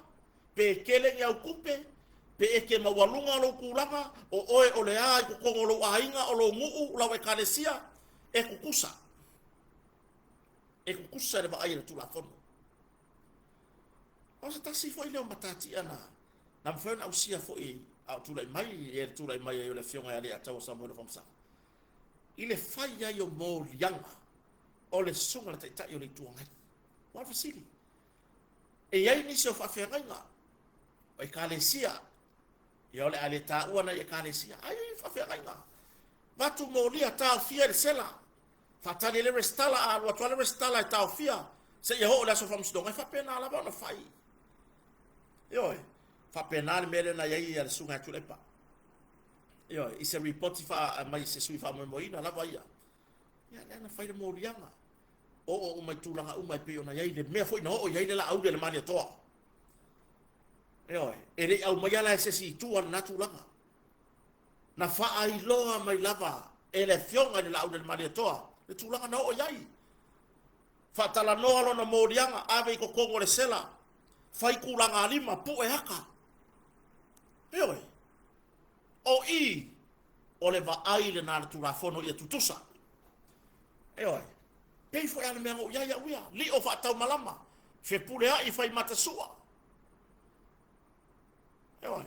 Speaker 1: pe e tele ni au tupe, pe e te maualuga lou tulaga, o oe o le a i totonu o lou aiga, o lou nuu, lau ekalesia, e tutusa. E tutusa le vaai a le Tulafono. O se tasi foi lea o matatia na, na mafai ona ausia foi a o tulai mai, e le tulai mai ai o le Afioga ia Leiataua Samuelu Afamasaga, i le fai ai o moliaga o le Susuga i le Taitai o le Itu Agai. Ua fesili, e i ai nisi o faafeagaiga o ekalesia, ia o le a le taua nai ekalesia, ai ai faafeagaiga. Vatu molia, taofia i le sela, faatali le resitala, a alu atu lava le resitala e taofia, seia oo i le aso faamasinoga, e faapena lava ona fai. Ioe, faapena le mea lea na i ai le Susuga ia Tuilaepa. Ioe, i se ripoti mai se sui faamoemoeina lava ia. Ia, lea na fai le moliaga. Oo uma i tulaga uma e pei ona i ai le mea foi na oo i ai le Laauli a le Malietoa. Ioe, e le i aumaia la e se isi i tua lena tulaga. Na faailoa mai lava e le Afioga i le Laauli a le Malietoa le tulaga na oo i ai. Faatalanoa lona moliaga, ave i totonu o le sela, fai tulagalima, pue ata. Ioe, o i, o le vaai lena a le Tulafono ia tutusa. Ioe, pei foi a le mea na ou i ai au ia, lio faataumalama, fepuleai fai matasua. Ioe,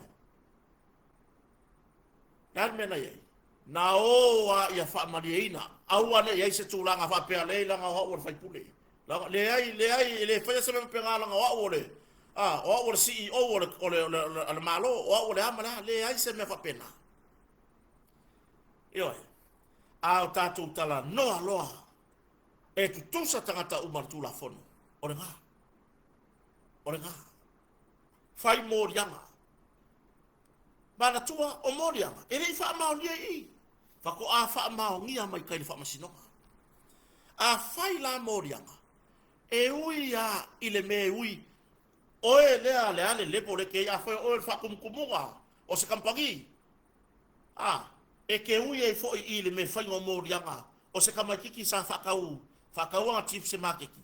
Speaker 1: le a le mea na i ai? Na o a ia faamalieina, aua ne i ai se tulaga faapea, leai leaga o au o le faipule. Leai, leai, e le faia se mea faapena leaga o au o le, a, o au o le CEO o le, o le, o le, o le Malo, o au o le a ma le a, leai se mea faapena. Ioe, a o tatou talanoa loa e tutusa tagata uma i le Tulafono, o lena, o lena. Fai moliaga. Manatua, o moliaga, e le i faamaonia i i. Faatoa faamaonia mai tai i le faamasinoga. A fai la moliaga, e ui lava i le mea e ui, oe lea le a le level e te i ai, afai o oe o le faatumutumuga o se kamupani, a, e te ui ai foi i le mea faiga o moliaga o se tamaititi sa faatau Faatau ana chips i se maketi,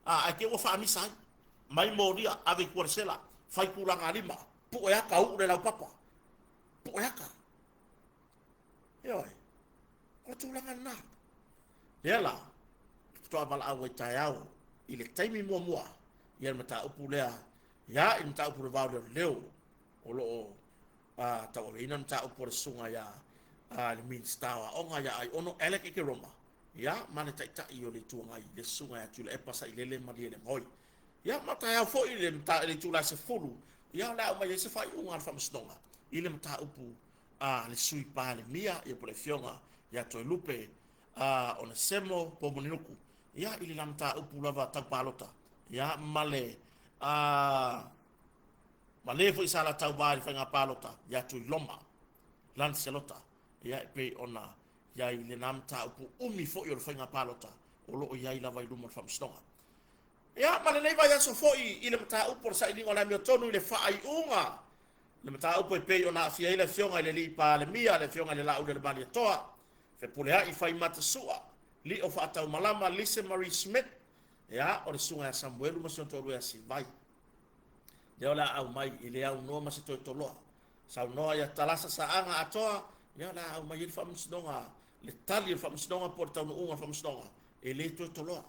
Speaker 1: a, ae te i ua faamisa ai. Mai molia, ave i tua i le sela, fai tulaga lima, pue ata, uu le laupapa. Pue ata. Ioe. O le tulaga lena. Lea la, faatoa valaau ai taeao i le taimi muamua ia le mataupu lea, ia i le mataupu o le vao leoleo o lo o tauaveina le mataupu a le susuga ia le Minisita o Aoga ia Aiono Alec Ekeroma, ia ma le Taitai o le Itu Agai le susuga ia Tuilaepa Sailele Malielegaoi. Ia ma taeao foi i le itula e 10, ia o le a aumai ai se faaiuga a le Faamasinoga i le mataupu a le Sui Palemia, ia po o le Afioga ia Toelupe Onesemo Poumaninuku, ia i le la mataupu lava tau palota, ia ma le ma le foi sa la tauva i le faiga palota ia Tuiloma Lancelota, ia e pei ona i ai lena mataupu umi foi o le faiga palota o lo o i ai lava i luma o le Faamasinoga. Ia, ma lenei vaiaso foi i le mataupu o le sailiga o le amiotonu i le faaiuga le mataupu e pei ona aafia ai le Afioga i le Alii Palemia, le Afioga i le Laaulialemalietoa, Fepuleai Faimata Sua, Lio Faataumalama, Lise Marie Smith, ia, o le Susuga ia Samuelu ma si ona toalua ia Sivai. Lea o le a aumai i le aunoa ma se toe toloa. Saunoa ia Talasa Saaga Atoa, ia o le a aumai ai le faamasinoga, le tali o le faamasinoga po o le taunuuga o le faamasinoga, e le toe toloa.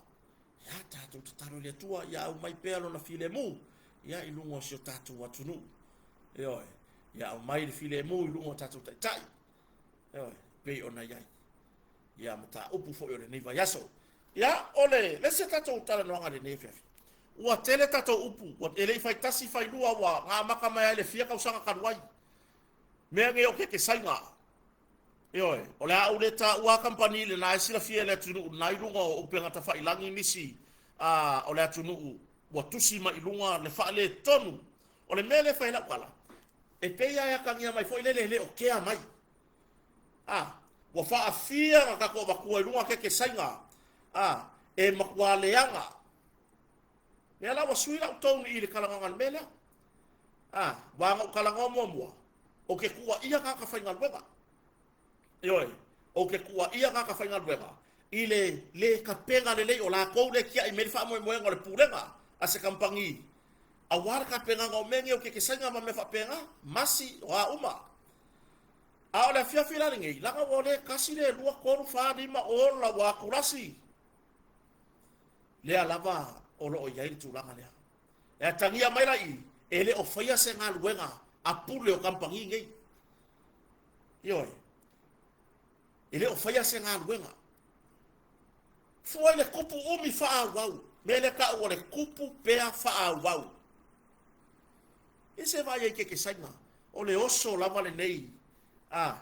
Speaker 1: Ia, tatou tatalo i le Atua ia aumai pea lona filemu ia i luga o si o tatou atunuu. Ioe, ia aumai le filemu i luga o tatou taitai. Ioe, pei ona i ai ia mataupu foi o lenei vaiaso. Ia, o le le isi tatou talanoaga i lenei afiafi. Ua tele tatou upu, ua e le i fai tasi fai lua, ua na amata mai ai le fia tausaga talu ai. Mea nei o kekesaiga. Ioe, o le a ou le taua kamupani lena e silafia e le atunuu lena i luga o upega tafailagi nisi o le atunuu ua tusi mai i luga le faaletonu. O le mea lea e fai ai lau tala, e pei lava e atagia mai foi lele e le o kea mai. A, ua faafia na tatou avatua i luga kekesaiga, a, e matua leaga. Lea la ua sui lau tone i le talanoaga i le mea lea. A, ua na ou talanoa muamua, ou te tuuaia tagata faigaluega. Ioe, ou te tuuaia tagata faigaluega i le le tapena lelei o latou lea e tiai mai le faamoemoega o le pulega a se kamupani aua le tapenaga o mea nei o kekesaiga ma mea faapena, masi, o a uma. A o le afiafi la lenei, leaga ua le 1, le 2, 3, 4, 5, ola ua atulasi. Lea lava o lo o i ai le tulaga lea. E atagia mai la i i, e le o faia se galuega a pule o kamupani nei. Ioe. E le o faia se galuega. Fua i le kupu umi faaauau. Mea lea tau o le kupu pea faaauau. I se vaai ai kekesaiga, o le oso lava lenei a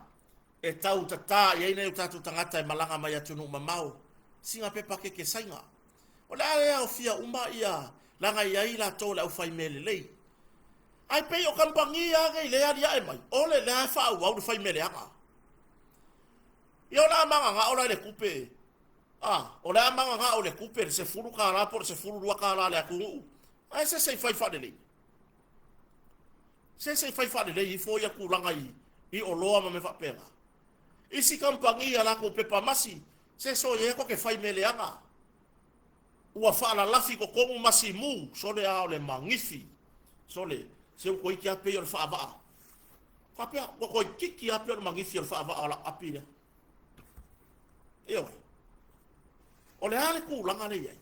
Speaker 1: e tau tatā i ai nai o tatou tagata e malaga mai atunuu mamao, sina pepa kekesaiga. O le a le aofia uma ia leaga e i ai latou o le aufai mea lelei. Ae pei o kamupani lava nei lea e aliae mai, o le lea e faaauau le fai mea leaga. Ia o le a mananao la i le tupe, a, o le a mananao i le tupe le $10 po o le $12 a le atunuu, ae se se i fai faalelei. Se se i fai faalelei ifo ia tulaga i oloa ma mea faapena. Isi kamupani a latou pepa masi, se soia ko ke fai mea leaga. Ua faalalafi totonu masi mu, sole a o le magifi. Sole, se ua toeiti lava pei o le faavaa. Faapea, ua toeitiiti lava pei o le magifi o le faavaa o lau api lea. Ioe. O le a le tulaga lea e i ai?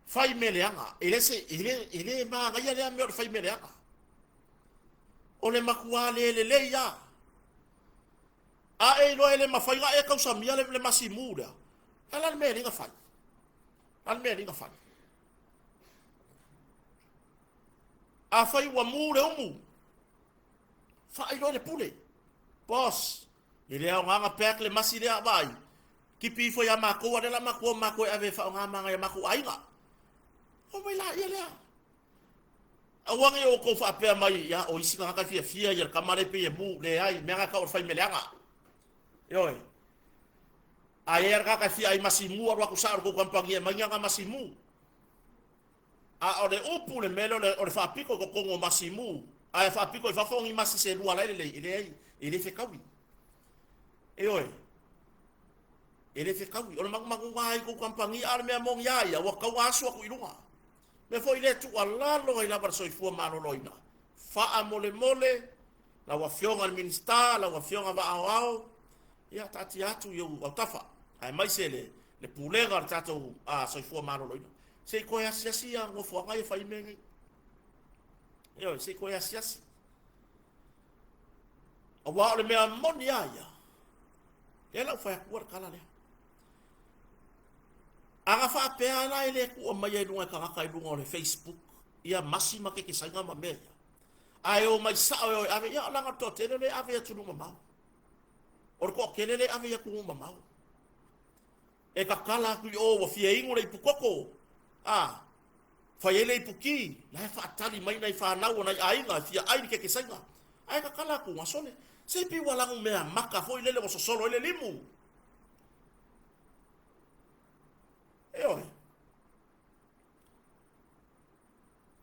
Speaker 1: Fai mea leaga. E le, se, e le, e le manaia lea mea o le fai mea leaga. O le matua le lelei lava. A e iloa e le mafai ona e tausamia le, le masimu lea, a la le mea e alii na fai. A le mea e alii na fai. Afai ua mu le umu, faailoa i le pule. Boss, e le aoga na pack le masi lea, vaai, tipi ifo ia matou, a lea la matou o matou e ave e faaaoga ma nai a matou aiga. O mai laia lea. Aua ne i outou faapea mai, ia, o isi tagata e fiafia ia le tama lea e pei e mu, leai, mea na e tau o le faimeleaga. Ioe. A i ai lava le tagata e fia ai masimu, alu atu sao i le tou kamupani e aumai ni ana masimu. A o le upu le mea lea o le faapito i totonu o masimu, ae faapito i fafo o ni masi se lua la e lelei, e leai, e le fetaui. Ioe. E le fekaui, o le magumaguga lava i kou kamupani, a o le mea moni lava ia, ua tau asu atu i luga. Mea foi lea e tuualalo ai lava le soifua maloloina, faamolemole lau Afioga i le Minisita, lau Afioga Vaaoao, ia taatia atu i ou autafa, aemaise le, le pulega o le tatou a, soifua maloloina. Se i toe asiasi ia nofoaga ia fai mea nei. Ioe, se i toe asiasi. Aua o le mea moni lava ia, lea la ua fai atua le tala lea. Ana faapea la e le tuua mai ai luga e tagata i luga o le Facebook ia masi ma kekesaiga ma mea ia. Ae o mai sao e o e ave, ia leaga o le toatele lea e ave i atunuu mamao. O le toatele lea e ave i atunuu mamao. E tatala atu i o ua fia inu le ipu koko, a, fai ai le ipu ki, la e faatali mai nai fanau o nai aiga e fia ai le kekesaiga. Ae tatala atu, a sole, se pei ua lanu mea maka foi lele ua sosolo ai le limu. Ioe.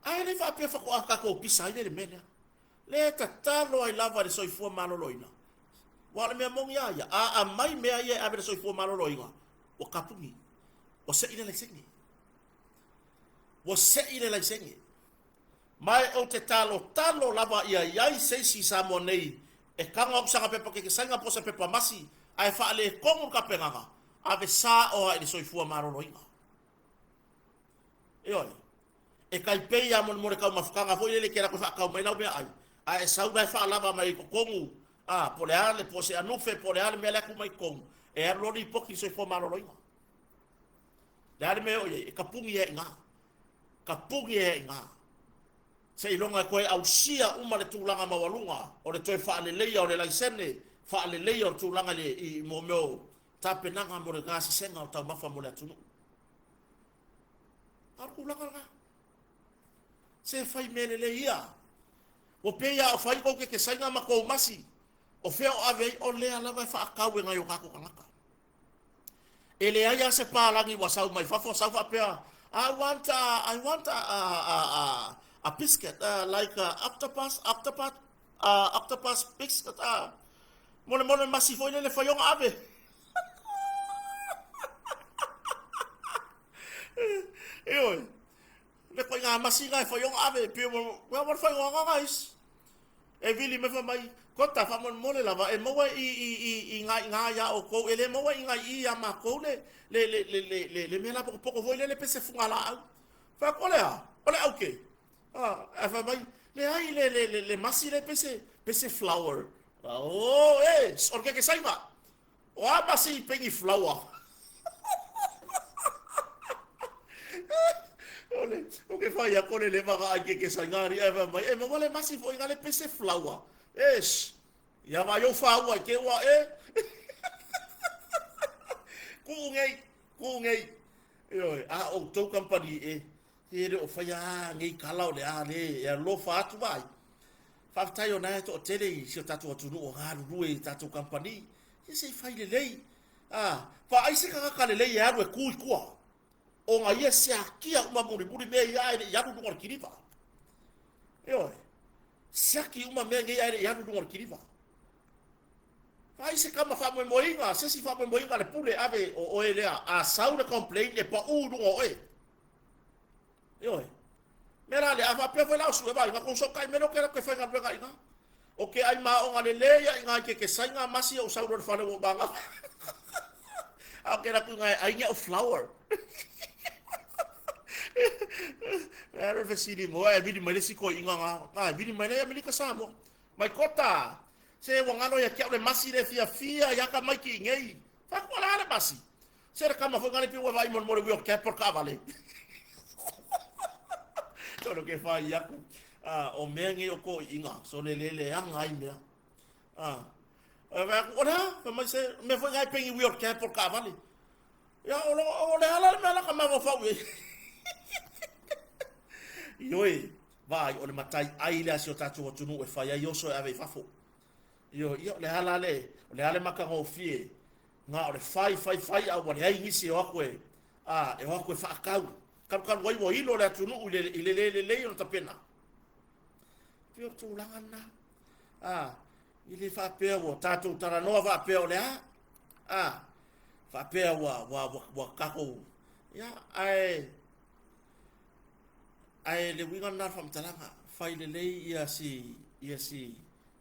Speaker 1: Ae le faapea faatoa tatou pisa ai le mea lea. Le tatalo ai lava i le soifua maloloina. Aua o le mea moni lava ia, a aumai mea ia e ave i le soifua maloloina, ua kapuni, ua sei le laisene. Ua sei le laisene. Ma e ou te talotalo lava ia i ai se isi i Samoa nei e tago atu sana pepa kekesaina po o se pepa masi ae faaletonu le tapenaga, ave sao lava i le soifua maloloina. Ioe. E tai pei lava mo le taumafataga foi lele e te alu atu e faatau mai lau meaai, ae e sau la e faalava mai i totonu, a, po o le a le, po o se anufe, po o le a le mea la e tuu mai i totonu, e alu loa lipoti i le soifua maloloina. Le a le mea e oo i ai? E tapuni ai i ina. Tapuni ai i ina. Seiloga e toe ausia uma le tulaga maualuga o le toe faaleleia o le laisene, faaleleia o le tulaga i le, i mo mea o tapenaga mo le gasesega o taumafa mo le atunuu. A o le tulaga lena. Se fai mea lelei ia. Ua pei lava o fai tou kekesaiga ma tou masi. O fea o ave ai, o lea lava e faatau e nai o tatou tagata. E leai lava se palagi ua sau mai fafo sau faapea, I want a, I want a, a, a, a, a biscuit, uh, like a octopus, octopus, uh, octopus biscuit, uh, molemole masi foi lele fai ona ave. Ioe, le koiga masi na e fai ona ave, pei ua ua le faaigoaga guys. E vili mai fai mai, Kota, faamolemole lava, e maua i, i, i, i ngai ina iā outou, e le maua i ngai i iā makou le, le, le, le, le, le, le mea la pokopoko foi lele pe se fugalaau. Fai atu, o le a? O le auke? Ah, ae fai mai, leai le, le, le, le masi le pe se, pe se flower. Oh, e, o le kekesaiga. O a masi i pengi flower? O le, o ke whai ako le leva ga ai ke ke sai ngā ria e whai mai, e maua le masi fo inga le pese flower. Es, ia vai o whaua i ke ua e. Kuu ngei, kuu ngei. Ioe, a o tau kampani e, e le o whai a ngei kala o le a le, e alofa atu vai. Faafetai ona e toatele i si o tatou atunuu o galulue i tatou kamupani. Ia se i fai lelei. A, vaai se tagata lelei e alu e tu i tua. Ona ia siakia uma mulimuli mea ia ae le i alu i luga o le kiliva. Ioe. Siaki uma mea nei ae le i alu i luga o le kiliva. Vaai se kama faamoemoeina, se isi faamoemoeina le pule ave o oe lea. A sau le complain e pau i luga o oe. Ioe. Mea la lea, a faapea foi la o sue vaaiga, kou sokai mele o ke ke faigaluega ina. O ke ai maonga lelei ia ina i ke ke sainga masi o sau le fale o manga. A o ke la ku ngai ai nya o flower. Mea le fesili mo e vili mai le si koi inga nga. A vili mai le Amerika Samoa. Mai kota. Se ua ngalo ia kia le masi le fia fia ia ka mai ki ngei. Fa ko la le masi. Se le kama foi ngale pi ua vai mo mo le wheel cap o kaavale. Tolo ke whai aku. Ah, o mea ngei o ko inga. So le le le anga ai mea. Ah. O le a, mai se mea foi ngai pengi wheel cap o kaavale. Ia o lo o le ala le mea la ka mago fau e. Ioe, vai o le matai ai le asi o tātou atunuu e whai ai oso e ave i fafo. Ioe, ia o le ala le, o le ale makagofie Ngā o le fai, fai, fai a ua leai nisi e o atu e, a, e o atu e faakau. Kalukalu ai ua ilo le atunuu i le, i le le lelei ona tapena. Pei o le tulaga lena. A, i le faapea ua tatou talanoa faapea o le a? A, faapea ua, ua, ua, ua tatou, ia, ae, ae le uiga lena o le faamatalaga, fai lelei ia si, ia si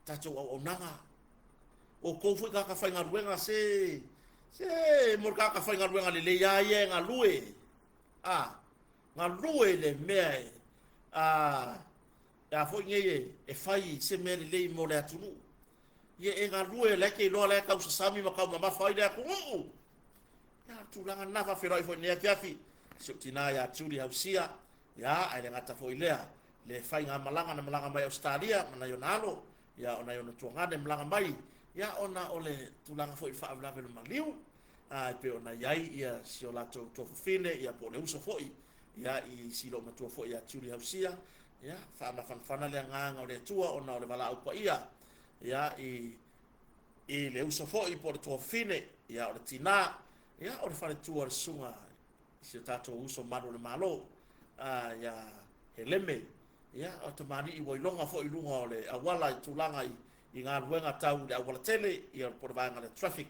Speaker 1: tatou auaunaga. O outou foi tagata faigaluega, se, se mo le tagata faigaluega lelei lava ia e galue, a, galue i le mea e, a, e a foi nei e, e fai se mea lelei mo le atunuu. Ia e galue, la e te iloa la e tausasami ma taumamafa ai le atunuu. Ia, o le tulaga lena, faafeiloai foi i lenei afiafi, si ou tina ia Julie Hausia, ia, ae le gata foi i lea, le faigamalaga na malaga mai Ausetalia ma nai ona alo, ia, o nai ona tuagane malaga mai, ia, ona o le tulaga foi i le faalavelave o le maliu, a, e pei ona i ai ia si o latou tuafafine, ia, po o le uso foi, ia, i si loomatua foi ia Julie Hausia, ia, faamafanafana le agaga o le Atua ona o le valaau paia, ia, i, i le uso foi po o le tuafafine, ia, o le tina, ia, o le faletua o le susuga i si o tatou uso malu o le Malo, a, ia Heleme, ia, o tamalii ua iloga foi i luga o le auala i tulaga i, i galuega tau i le auala tele, ia, po o le vaega o le traffic,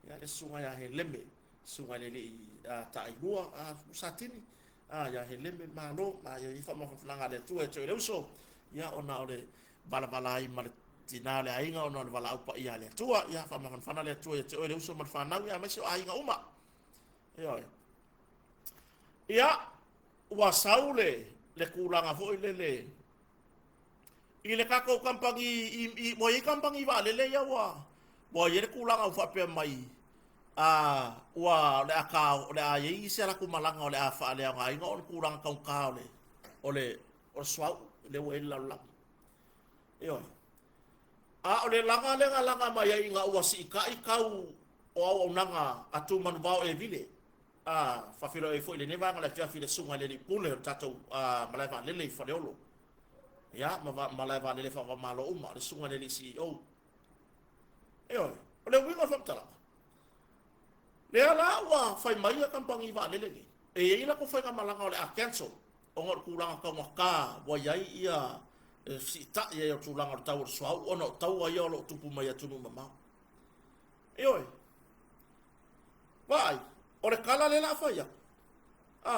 Speaker 1: ia, le susuga ia Heleme, susuga i le alii taailua, a, Satini, a, ia Heleme, malo, a, ia, ia faamafanafanaga a le Atua ia te oe le uso, ia, ona o le valavala ai ma le tina o le aiga ona o le valaau paia a le Atua. Ia, faamafanafana le Atua ia te oe le uso ma le fanau, ia, aemaise o aiga uma. Ioe. Ia, ua sau le, le tulaga foi lele i le tatou kamupani, i, i, ua i ai kamupani vaalele ia ua, ua i ai le tulaga ua faapea mai, a, ua, o le a ta, o le a i ai se latou malaga o le a faaleaogaina ona tulaga taugata o le, o le, o le suauu lea ua i ai le lalolagi. Ioe. A o le laga lea na laga mai ai ina ua siitai tau o auaunaga a Tumanuvao e Vile, a faafeiloai ai foi i lenei vaega o le afiafi i le Susuga i le Alii Pule o le tatou malae vaalele i Faleolo, ia, ma malae vaalele faava-o-Malo uma, le Susuga i le Alii CEO. Ioe, o le uiga o le faamatalaga, lea la ua fai mai ia kamupani vaalele nei, e i ai latou faigamalaga o le a cancel, ona o le tulaga taugata ua i ai ia e fesiitai ai o le tulaga o le tau o le suauu ona o taua ia o lo o tupu mai atunuu mamao. Ioe. Vaai, o le tala lea la a fai atu. A,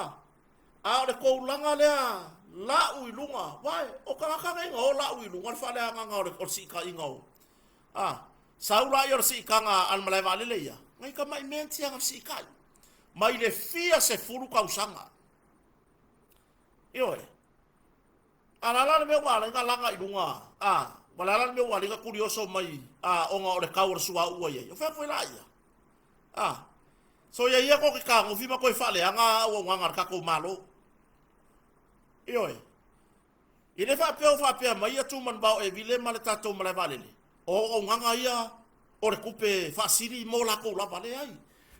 Speaker 1: a o le tulaga lea lau i luga, vaai, o tagata nei na o lau i luga le faaleagaga o le, o le siitaiga o, a, sau la ia o le siitaga a le malae vaalele ia, nai tamai mea tia na fesiitai, mai le fia sefulu tausaga. Ioe. A o le a la le mea ua ala ai ona laga i luga, a, ua le a la le mea ua ala ai ona tulioso mai, a, ona o le tau o le suauu ua i ai? O fea foi la ia? A, soia ia tou te tagofi ma toe faaleaga auaunaga a le tatou Malo. Ioe. E le faapea o faapea mai ia Tumanuvao e vile ma le tatou malae vaalele, o auaunaga ia o le tupe faasili mo latou lava. Leai.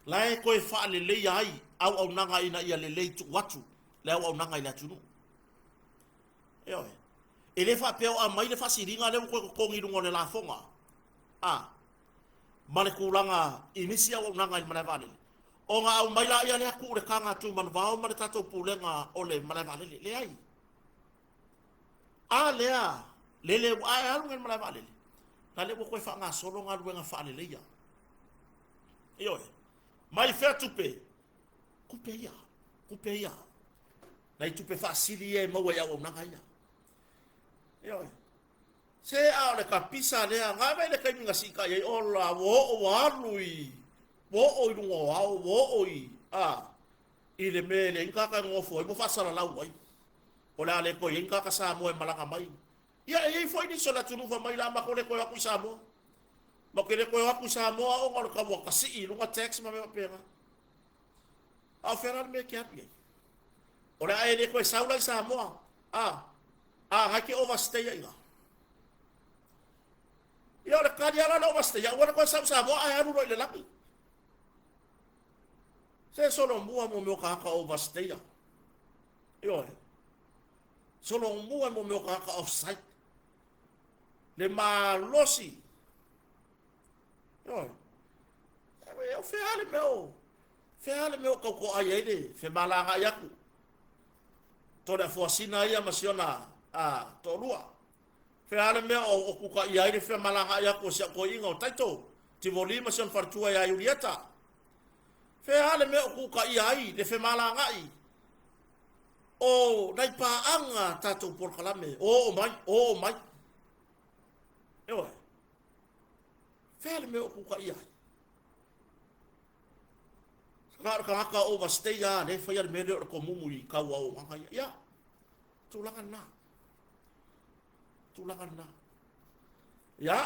Speaker 1: La e toe faaleleia ai auaunaga ina ia lelei tuu atu le auaunaga i le atunuu. Ioe. E le faapea o aumai le faasiliga lea ua toe totogi i luga o le lafoga, a, ma le tulaga i nisi auaunaga i le malae vaalele, ona aumai laia lea tuu le taga a Tumanuvao ma le tatou pulega o le malae vaalele. Leai. A lea, lele ua ae alu nei le malae vaalele, la lea ua toe faagasolo galuega faaleleia. Ioe. Mai fea tupe? Tupe ia. Tupe ia. Nai tupe faasili ia e maua i auaunaga ia. Ioe. Se a o le kapisa lea, na ave i le taimi na siitai ai, ola, ua oo ua alu i, ua oo i luga o ao, ua oo i, a, i le mea e leai ni tagata e nonofo ai ma faasalalau ai. O le a le toe i ai ni tagata Samoa e malaga mai. Ia, e i ai foi nisi o le atunuu fai mai, o le a matou le toe o atu i Samoa. Matou te le toe o atu i Samoa ona o le tau ua tasii i luga tax ma mea faapena. A o fea la le mea e te alu i ai? O le a e le toe sau la i Samoa? A, a, na e te overstay ai i ina. Ia o le tali lava la o le overstay, aua le toe sau i Samoa ae alu loa i le lagi. Se solomua mo mea o tagata overstayer. Ioe. Solomua mo mea o tagata offsite. Le malosi. Ioe. O fea le mea o, fea le mea o tautoai ai le femalagaai atu. Toleafoasina ia ma siona a, toalua. Fea le mea o, o tukaia ai le femalagaai atu o si au toeaina o Taito, Tivoli ma siona faletua ia Iulieta. Fea le mea o kūkaʻia ai le femalagaʻi o nai paaga tatou polokalame o oo mai, o oo mai. Ioe. Fea le mea o kūkaʻia ai? Na o le tagata overstay lava lea e faia le mea lea o le tomumu i tau auaunaga ia. Ia, tulaga lena. Tulaga lena. Ia,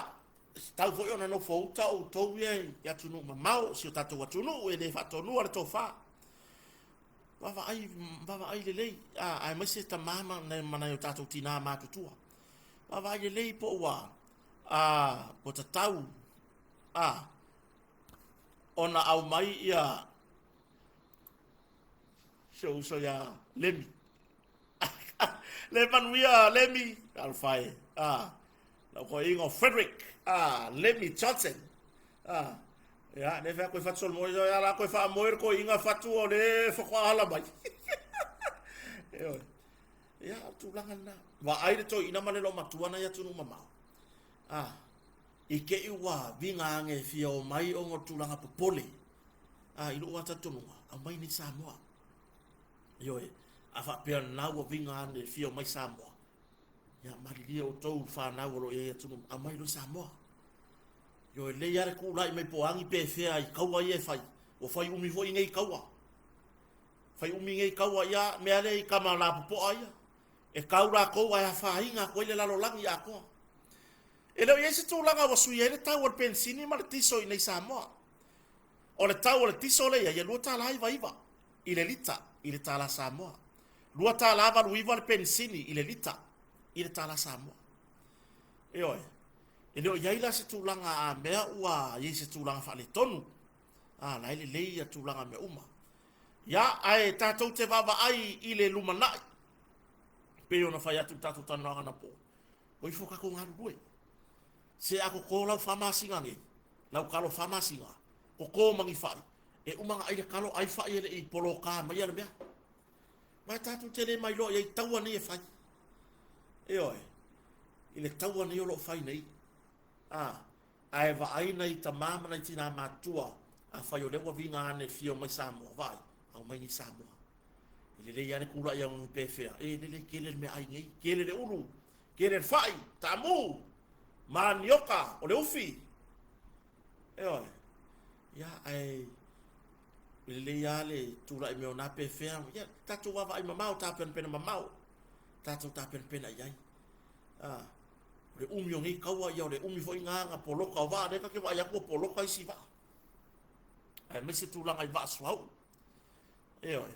Speaker 1: tau foi ona nofo uta outou ia i atunuu mamao, si o tatou atunuu e le faatonuina le tofa. Vaavaai, vaavaai lelei, a, aemaise tama ma, ma nai o tatou tinā matutua. Vaavaai lelei po ua, a, ua tatau, a, ona aumai ia si ou uso ia Lemi. Le manuia Lemi, alofa e. Ah, lau toeaina o Frederick, ah, Lemi Johnson. Ah, ia, le fai atu e fatu solomoni, ia la koe faamoe le toeaina fatu o le faatoa ala mai. Ioe. Ia, o tulaga lena. Vaai le toeaina ma le loomatua na i atunuu mamao. Ah, i te i ua viga ane e fia o mai ona o le tulaga popole. Ah, i lou lava talitonuga, aumai nei Samoa. Ioe, a faapea lena ua viga ane e fia o mai Samoa, ia malilie outou fanau o lo o i ai atunuu, aumai loa i Samoa. Ioe, lelei lava le tulai mai po o a ni pefea i taua ia e fai, ua fai umi foi nei taua. Fai umi nei taua, ia mea lea i tama lapopoa ia, e tau latou ae afaina atu ai le lalolagi atoa. E le o i ai se tulaga ua sui ai le tau o le penisini ma le tiso i inei i Samoa. O le tau o le tiso lea e i ai e $2.99 i le lita i le tala Samoa. $2.89 le penisini i le lita i le tala Samoa. Ioe, e le o i ai la se tulaga a mea ua i ai se tulaga faaletonu. A, la e lelei ia tulaga mea uma. Ia, ae tatou te vaavaai i le lumanai, pei ona fai atu i le tatou talanoaga anapo, o ifo tatou galulue. Se a toto lau fa masina nei, lau talo fa masina, toto ma ni fai, e uma ona ai le talo, ai fai e le i poloka maia le mea. Ma e tatou te le mailoa i ai taua nei e fai. Ioe, i le taua nei o lo o fai nei. A, ae vaai nai tama ma nai tinā matutua, afai o lea ua viga ane e fia o mai Samoa, vaai, aumai nei Samoa. E lelei lava le tulai au pefea, e lelei tele le meaai nei, tele le ulu, tele le fai, taamu, manioka, o le ufi. Ioe. Ia, ae lelei lava le tulai mai o nā pefea, ia, tatou vaavaai mamao, tapenapena mamao, tatou tapenapena i ai. Ah, o le umi o nei taua, ia o le umi foi ngā na poloka o vaa, lea ta te vaai atu ua poloka isi vaa. Aemaise tulaga i vaa suauu. Ioe.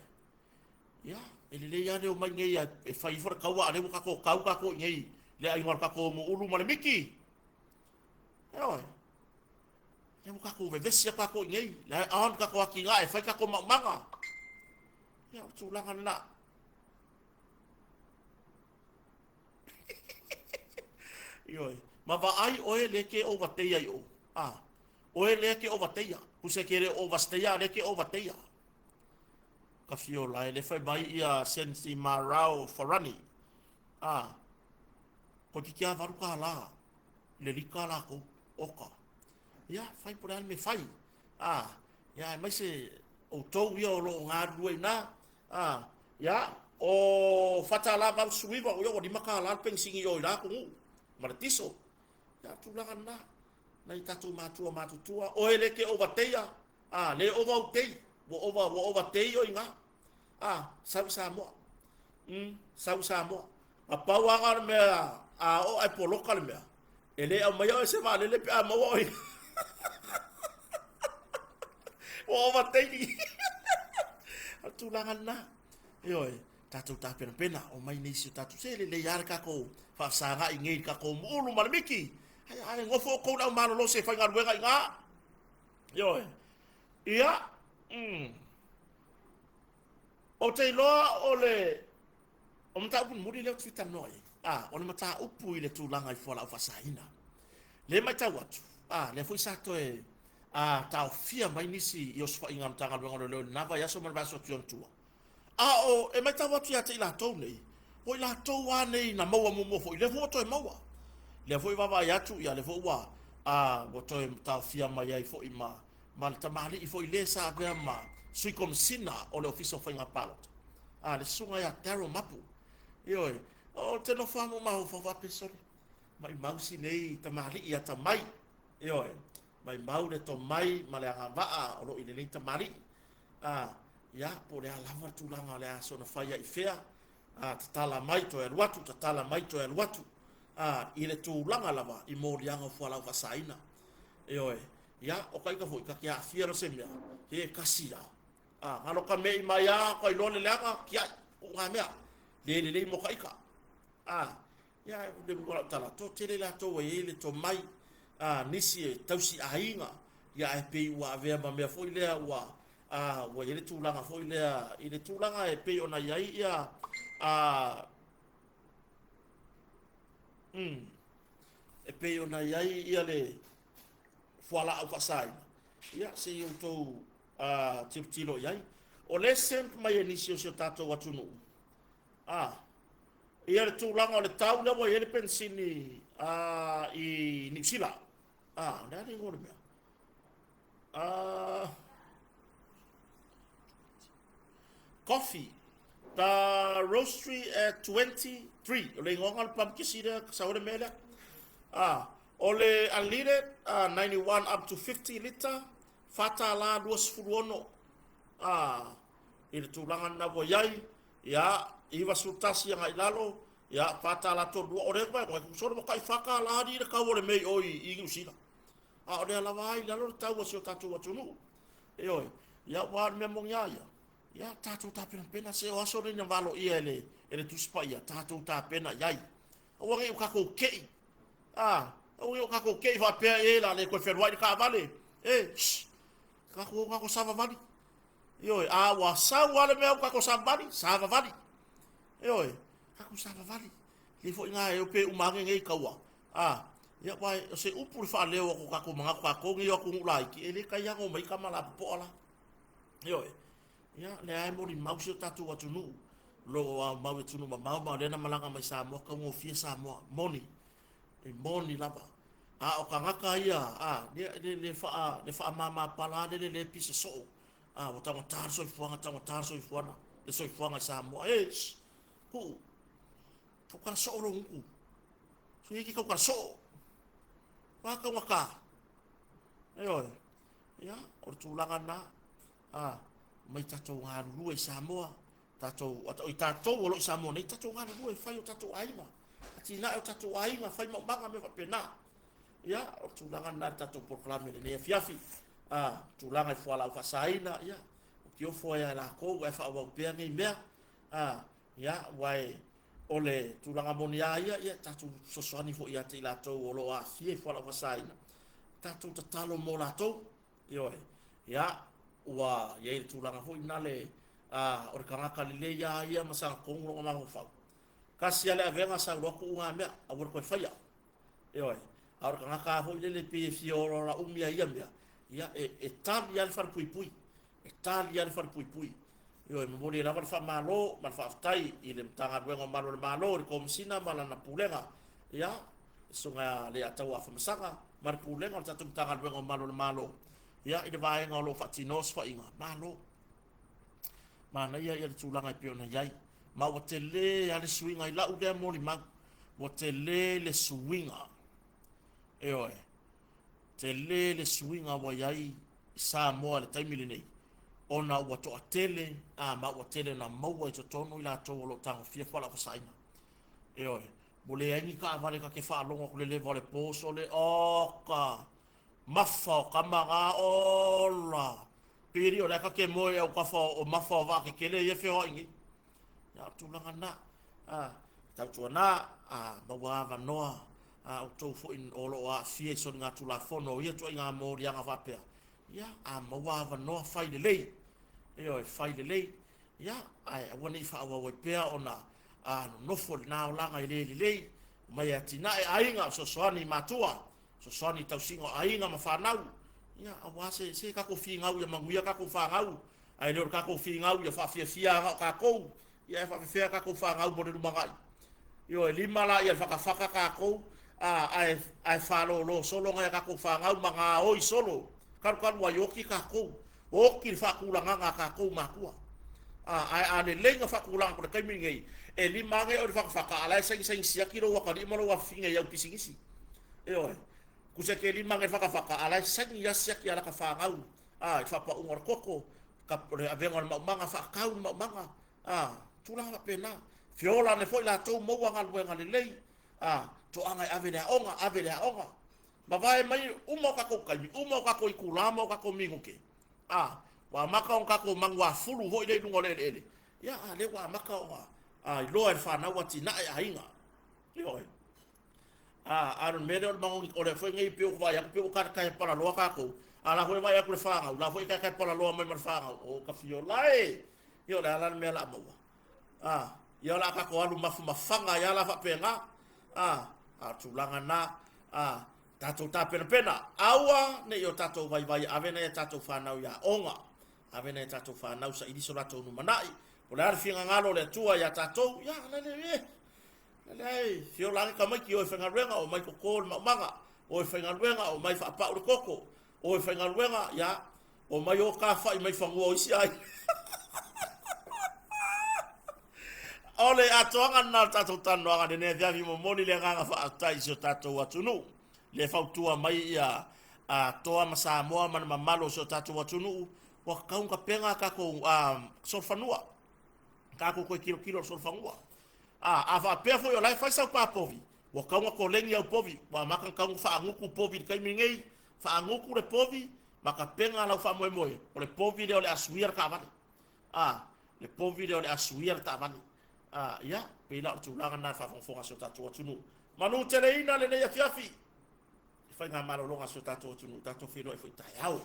Speaker 1: Ia, e lelei lava le omai nei e fai ifo le taua, a o lea ua tatou tau tatou i inei le aiga o le tatou muulu ma le miki. Ioe. Lea ua tatou vevesi lava tatou i inei, la e on tatou atinae e fai tatou maumaga. Ia, o le tulaga lena. Ioe. Ma vaai oe lea e te ovateia i o. Ah, oe lea e te ovateia. Tusa e te le ovasteia, a o lea e te ovateia. Ka fiola e le fai mai ia Sensi Marau Farani. Ah, ko te kia $8 le lika lakou oka. Ia, fai po o le a le mea e fai. Ah, ia, aemaise outou ia o lo o galulue i ina. Ah, ia, o $4.89, ia ua $5 le penisini i o i la atunuu ma le tiso. Ia, o le tulaga lena. Nai tatou matua matutua, oe le te ovateia, a, le ova ou tei, ua ova, ua ova tei oe i ina. A, sau i Samoa. Sau i Samoa. Na pau lava o le mea, a oo ae poloka le mea, e le aumaia oe se vaalele pe a maua oe. Ua ova teini. O le tulaga lena. Ioe, tatou tapenapena, omai nei si o tatou, se lelei lava le tatou faafesagai nei i le tatou muulu ma le miki. Ae, ae nofo outou i le au malolosi e faigaluega i ina. Ioe. Ia, Ou te iloa o le o mataupu mulimuli lea ou te fia talanoa i ai, a, o le mataupu i le tulaga i fualaau faasaina. Lea e matau atu, a, lea foi sa toe a, taofia mai nisi i osofaiga a Matagaluega o Leoleo i lena vaiaso ma le vaiaso atu i ona tua. A o e matau atu ia te i latou nei, o i latou lava nei na maua muamua foi, lea foi ua toe maua. Lea foi e vaavaai atu, ia lea foi ua, a, ua toe taofia mai ai foi ma ma le tamalii foi le sa avea ma Sui Komesina o le Ofisa o Faiga Palota, a, le susuga ia Daryl Mapu. Ioe, o te nofo lava ma mafaufau faapea, sole, maimau si nei tamalii atamai. Ioe, maimau le tomai ma le agavaa o lo o i lenei tamalii. A, ia, po o le a lava le tulaga o le a soona fai ai i fea, a, tatala mai toe alu atu, tatala mai toe alu atu, a, i le tulaga lava i moliaga o fualaau faasaina. Ioe, ia, o ka ita foi, ta te aafia loa se mea, he kasi lava. A, galo ka me'i mai lava, ka iloa le leaga, tiai, uu ngā mea, le lelei mo ka ita. A, ia, le uiga o lau tala, toatele latou e i ai le tomai, a, nisi e tausi aiga, ia ae pei ua avea ma mea foi lea ua, a, ua i ai le tulaga foi lea, i le tulaga e pei ona i ai ia, a, e pei ona i ai ia le fualaau faasaina, ia se i outou tilotilo i ai. O lea e send mai e nisi o si o tatou atunuu, a, ia le tulaga o le tau lea ua i ai le penisini i Niu Sila. A, o le a le igoa o le mea? A, coffee. The roastery at 23. O le igoaga o le pampakisi lea, sau ai le mea lea. A, o le unleaded 91 up to 50 lita, $4.26. A, i le tulaga lena ua i ai, ia, 91 agai i lalo, ia, $4.32. O le vaega, solo ua tai $4 alii le tau o le mea i o i Niu Sila. A o lea lava ai i lalo le tau a si o tatou atunuu. Ioe, ia ua o le mea moni a ia, ia tatou tapenapena se o aso nei na valoia e le Tusi Paia, tatou tapena i ai. Aua ne i o tatou tei, a, aua ne i o tatou tei faapea e la le toe fealuai le taavale, e, shh, tatou o tatou savavali. Ioe, a ua sau lava le mea ua tatou savavali, savavali. Ioe, tatou savavali. Lei foi ngā e o pe uma ane nei taua. A, ia ua o se upu le faaleo o ko tatou manatu tatou nei o atunuu laiti, e le tai ano mai tama la popoa la. Ioe, ia lea e molimau si o tatou atunuu, lo o aumau i atunuu mamao ma o lea na malaga mai Samoa, taugofie Samoa, moni, e moni lava. A o tagata ia, a, le, le, faa, le faamamapala lele le pisa soo, a, ua taugata le soifuaga, taugata le soifuaga, le soifuaga i Samoa. E, shh, tuu, taukala soo lou gutu. Sui ke taukala soo. Wā taugata. Ioe, ia, o le tulaga na, a, mai tatou galulue i Samoa, tatou, o i tatou o lo o i Samoa nei, tatou galulue, fai o tatou aiga, atinae o tatou aiga, fai maumaga, mea faapena. Ia, o le tulaga lena i le tatou polokalame i lenei afiafi. A, tulaga i fualaau faasaina, ia, o tiofo ai a e latou, ae faaauau pea nei mea. A, ia, aua e, o le tulaga moni a ia, ia, tatou fesoasoani foi ia te i latou o lo o aafia i fualaau faasaina, tatou tatalo mo latou. Ioe, ia, ua i ai le tulaga foi na le, a, o le tagata lelei a ia ma sagatonu lona mafaufau. Kasi lava le avega sau loa tuu ngā mea, aua le toe faia. Ioe, a o le tagata foi lele pei e fia olaola umi ai ia mea, ia, e tali lava le falepuipui, e tali lava le falepuipui. Ioe, momoli ai lava le faamalo ma le faafetai i le Matagaluega o Malu o le Malo, i le Komesina ma lana Pulega, ia, le Susuga ia Leiataua Afamasaga ma le Pulega o le tatou Matagaluega o Malu o le Malo, ia, i le vaega o lo o faatinoa osofaiga, malo. Manaia ia le tulaga e pei ona i ai. Ma ua tele lava le suiga i lau lea molimau. Ua tele le suiga. Ioe, tele le suiga ua i ai i Samoa i le taimi lenei, ona ua toatele, a, ma ua tele na maua i totonu i latou o lo o tagofia fualaau faasaina. Ioe, ua leai ni taavale ta te faalogo atu le leva o le po sole, oka, mafa o tama na, ola, pei o lea ta te moe i autafa o mafa o vaatetele ia e feoai nei. Ia, o le tulaga lena. A, tautuana, a maua avanoa a outou foi o lo o aafia i soligatulafono o ia ituaiga moliaga faapea, ia, a maua avanoa, fai lelei. Ioe, fai lelei. Ia, ae aua ne i faaauau ai pea ona a nonofo i lena olaga e le lelei, mai e atinae aiga, fesoasoani i matua, fesoasoani i tausiga o aiga ma fanau, ia, aua se, se tatou finau ia manuia tatou fanau, ae le o le tatou finau ia faafiafia aga o tatou, ia ae faafefea tatou fanau mo le lumanai. Ioe, lima la ia le fatafata tatou, a, ae, ae faalolo solo nai a tatou fanau ma gaoi solo. Kalukalu ai oki kākou. Oki le faatulagaga a kākou matua. A, ae a lelei na faatulaga ko le taimi nei, e lima ane oe le fatafata, a la e sagisagi siaki lou atalii ma lou afafine i au pisinisi. Ioe. Tusa ke lima ane le fatafata, a la e saini lava siaki a lata fanau, a, i le faapauga o le toto, ka, o le avega o le maumaga, faatau le maumaga, a, tulaga faapena. Feola ane foi latou maua galuega lelei, a, toaga e ave i le aoga, ave i le aoga. Mavae mai uma o tatou taimi, uma o tatou itulā ma o tatou minute, a, ua amata ona tatou manuafulu foi lea i luga o le eleele, ia, a lea ua amata ona a, iloa e le fanau atinae aiga. Ioe. A, a o le mea lea o le manogi, o lea foi nei pei ua vaai atu pei ua taetae palaloa tatou, a la foi e vaai atu le fanau, la foi e taetae palaloa mai ma le fanau. O ka fiola e! Ia o le a la le mea o le a maua? A, ia o le a tatou alu mafumafaga ai lava la faapena. A, a o le tulaga lena. A, tatou tapenapena, aua ne i o tatou vaivai, ave nai a tatou fanau i aoga, ave nai a tatou fanau saili so latou lumanai. O le a le finagalo o le Atua iā tatou, ia, lele, e, lele ai, fiola ane tamaiti, o e faigaluega, o mai toto le maumaga, o e faigaluega, o mai faapau le toto, o e faigaluega, ia, o mai o tafai mai fanua o isi aiga. O le atoaga lena o le tatou talanoaga lenei afiafi, momoli le agaga faafetai i si o tatou atunuu le fautua mai ia Atoa ma Samoa ma le mamalu o si o tatou atunuu, ua tatau ona tapena a tatou solofanua, tatou toe tilotilo i le solofanua. A faapea foi o la e fai sau papovi, ua tatau ona koleni au povi, ua amata ona tatau ona faagutu povi i le taimi lenei, faagutu le povi ma tapena lau faamoemoe, o le povi lea o le a suia le taavale. A, le povi lea o le a suia le taavale. A, ia, pei la o le tulaga lena i le faafogafoga a si o tatou atunuu. Manuteleina lenei afiafi i faigamalologa a si o tatou atunuu, tatou feiloai foi taeao.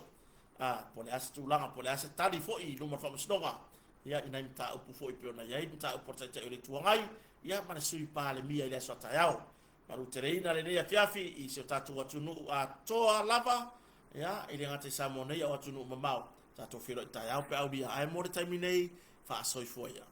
Speaker 1: A, po o le a se tulaga, po o le a se tali foi i luma o le faamasinoga, ia, i nai mataupu foi pei ona i ai le mataupu a le Taitai o le Itu Agai, ia, ma le Sui Palemia i le aso a taeao. Maluteleina lenei afiafi i si o tatou atunuu atoa lava, ia, e le gata i Samoa nei a o atunuu mamao. Tatou feiloai taeao pe aulia, ae mo le taimi nei, faasoifua ia.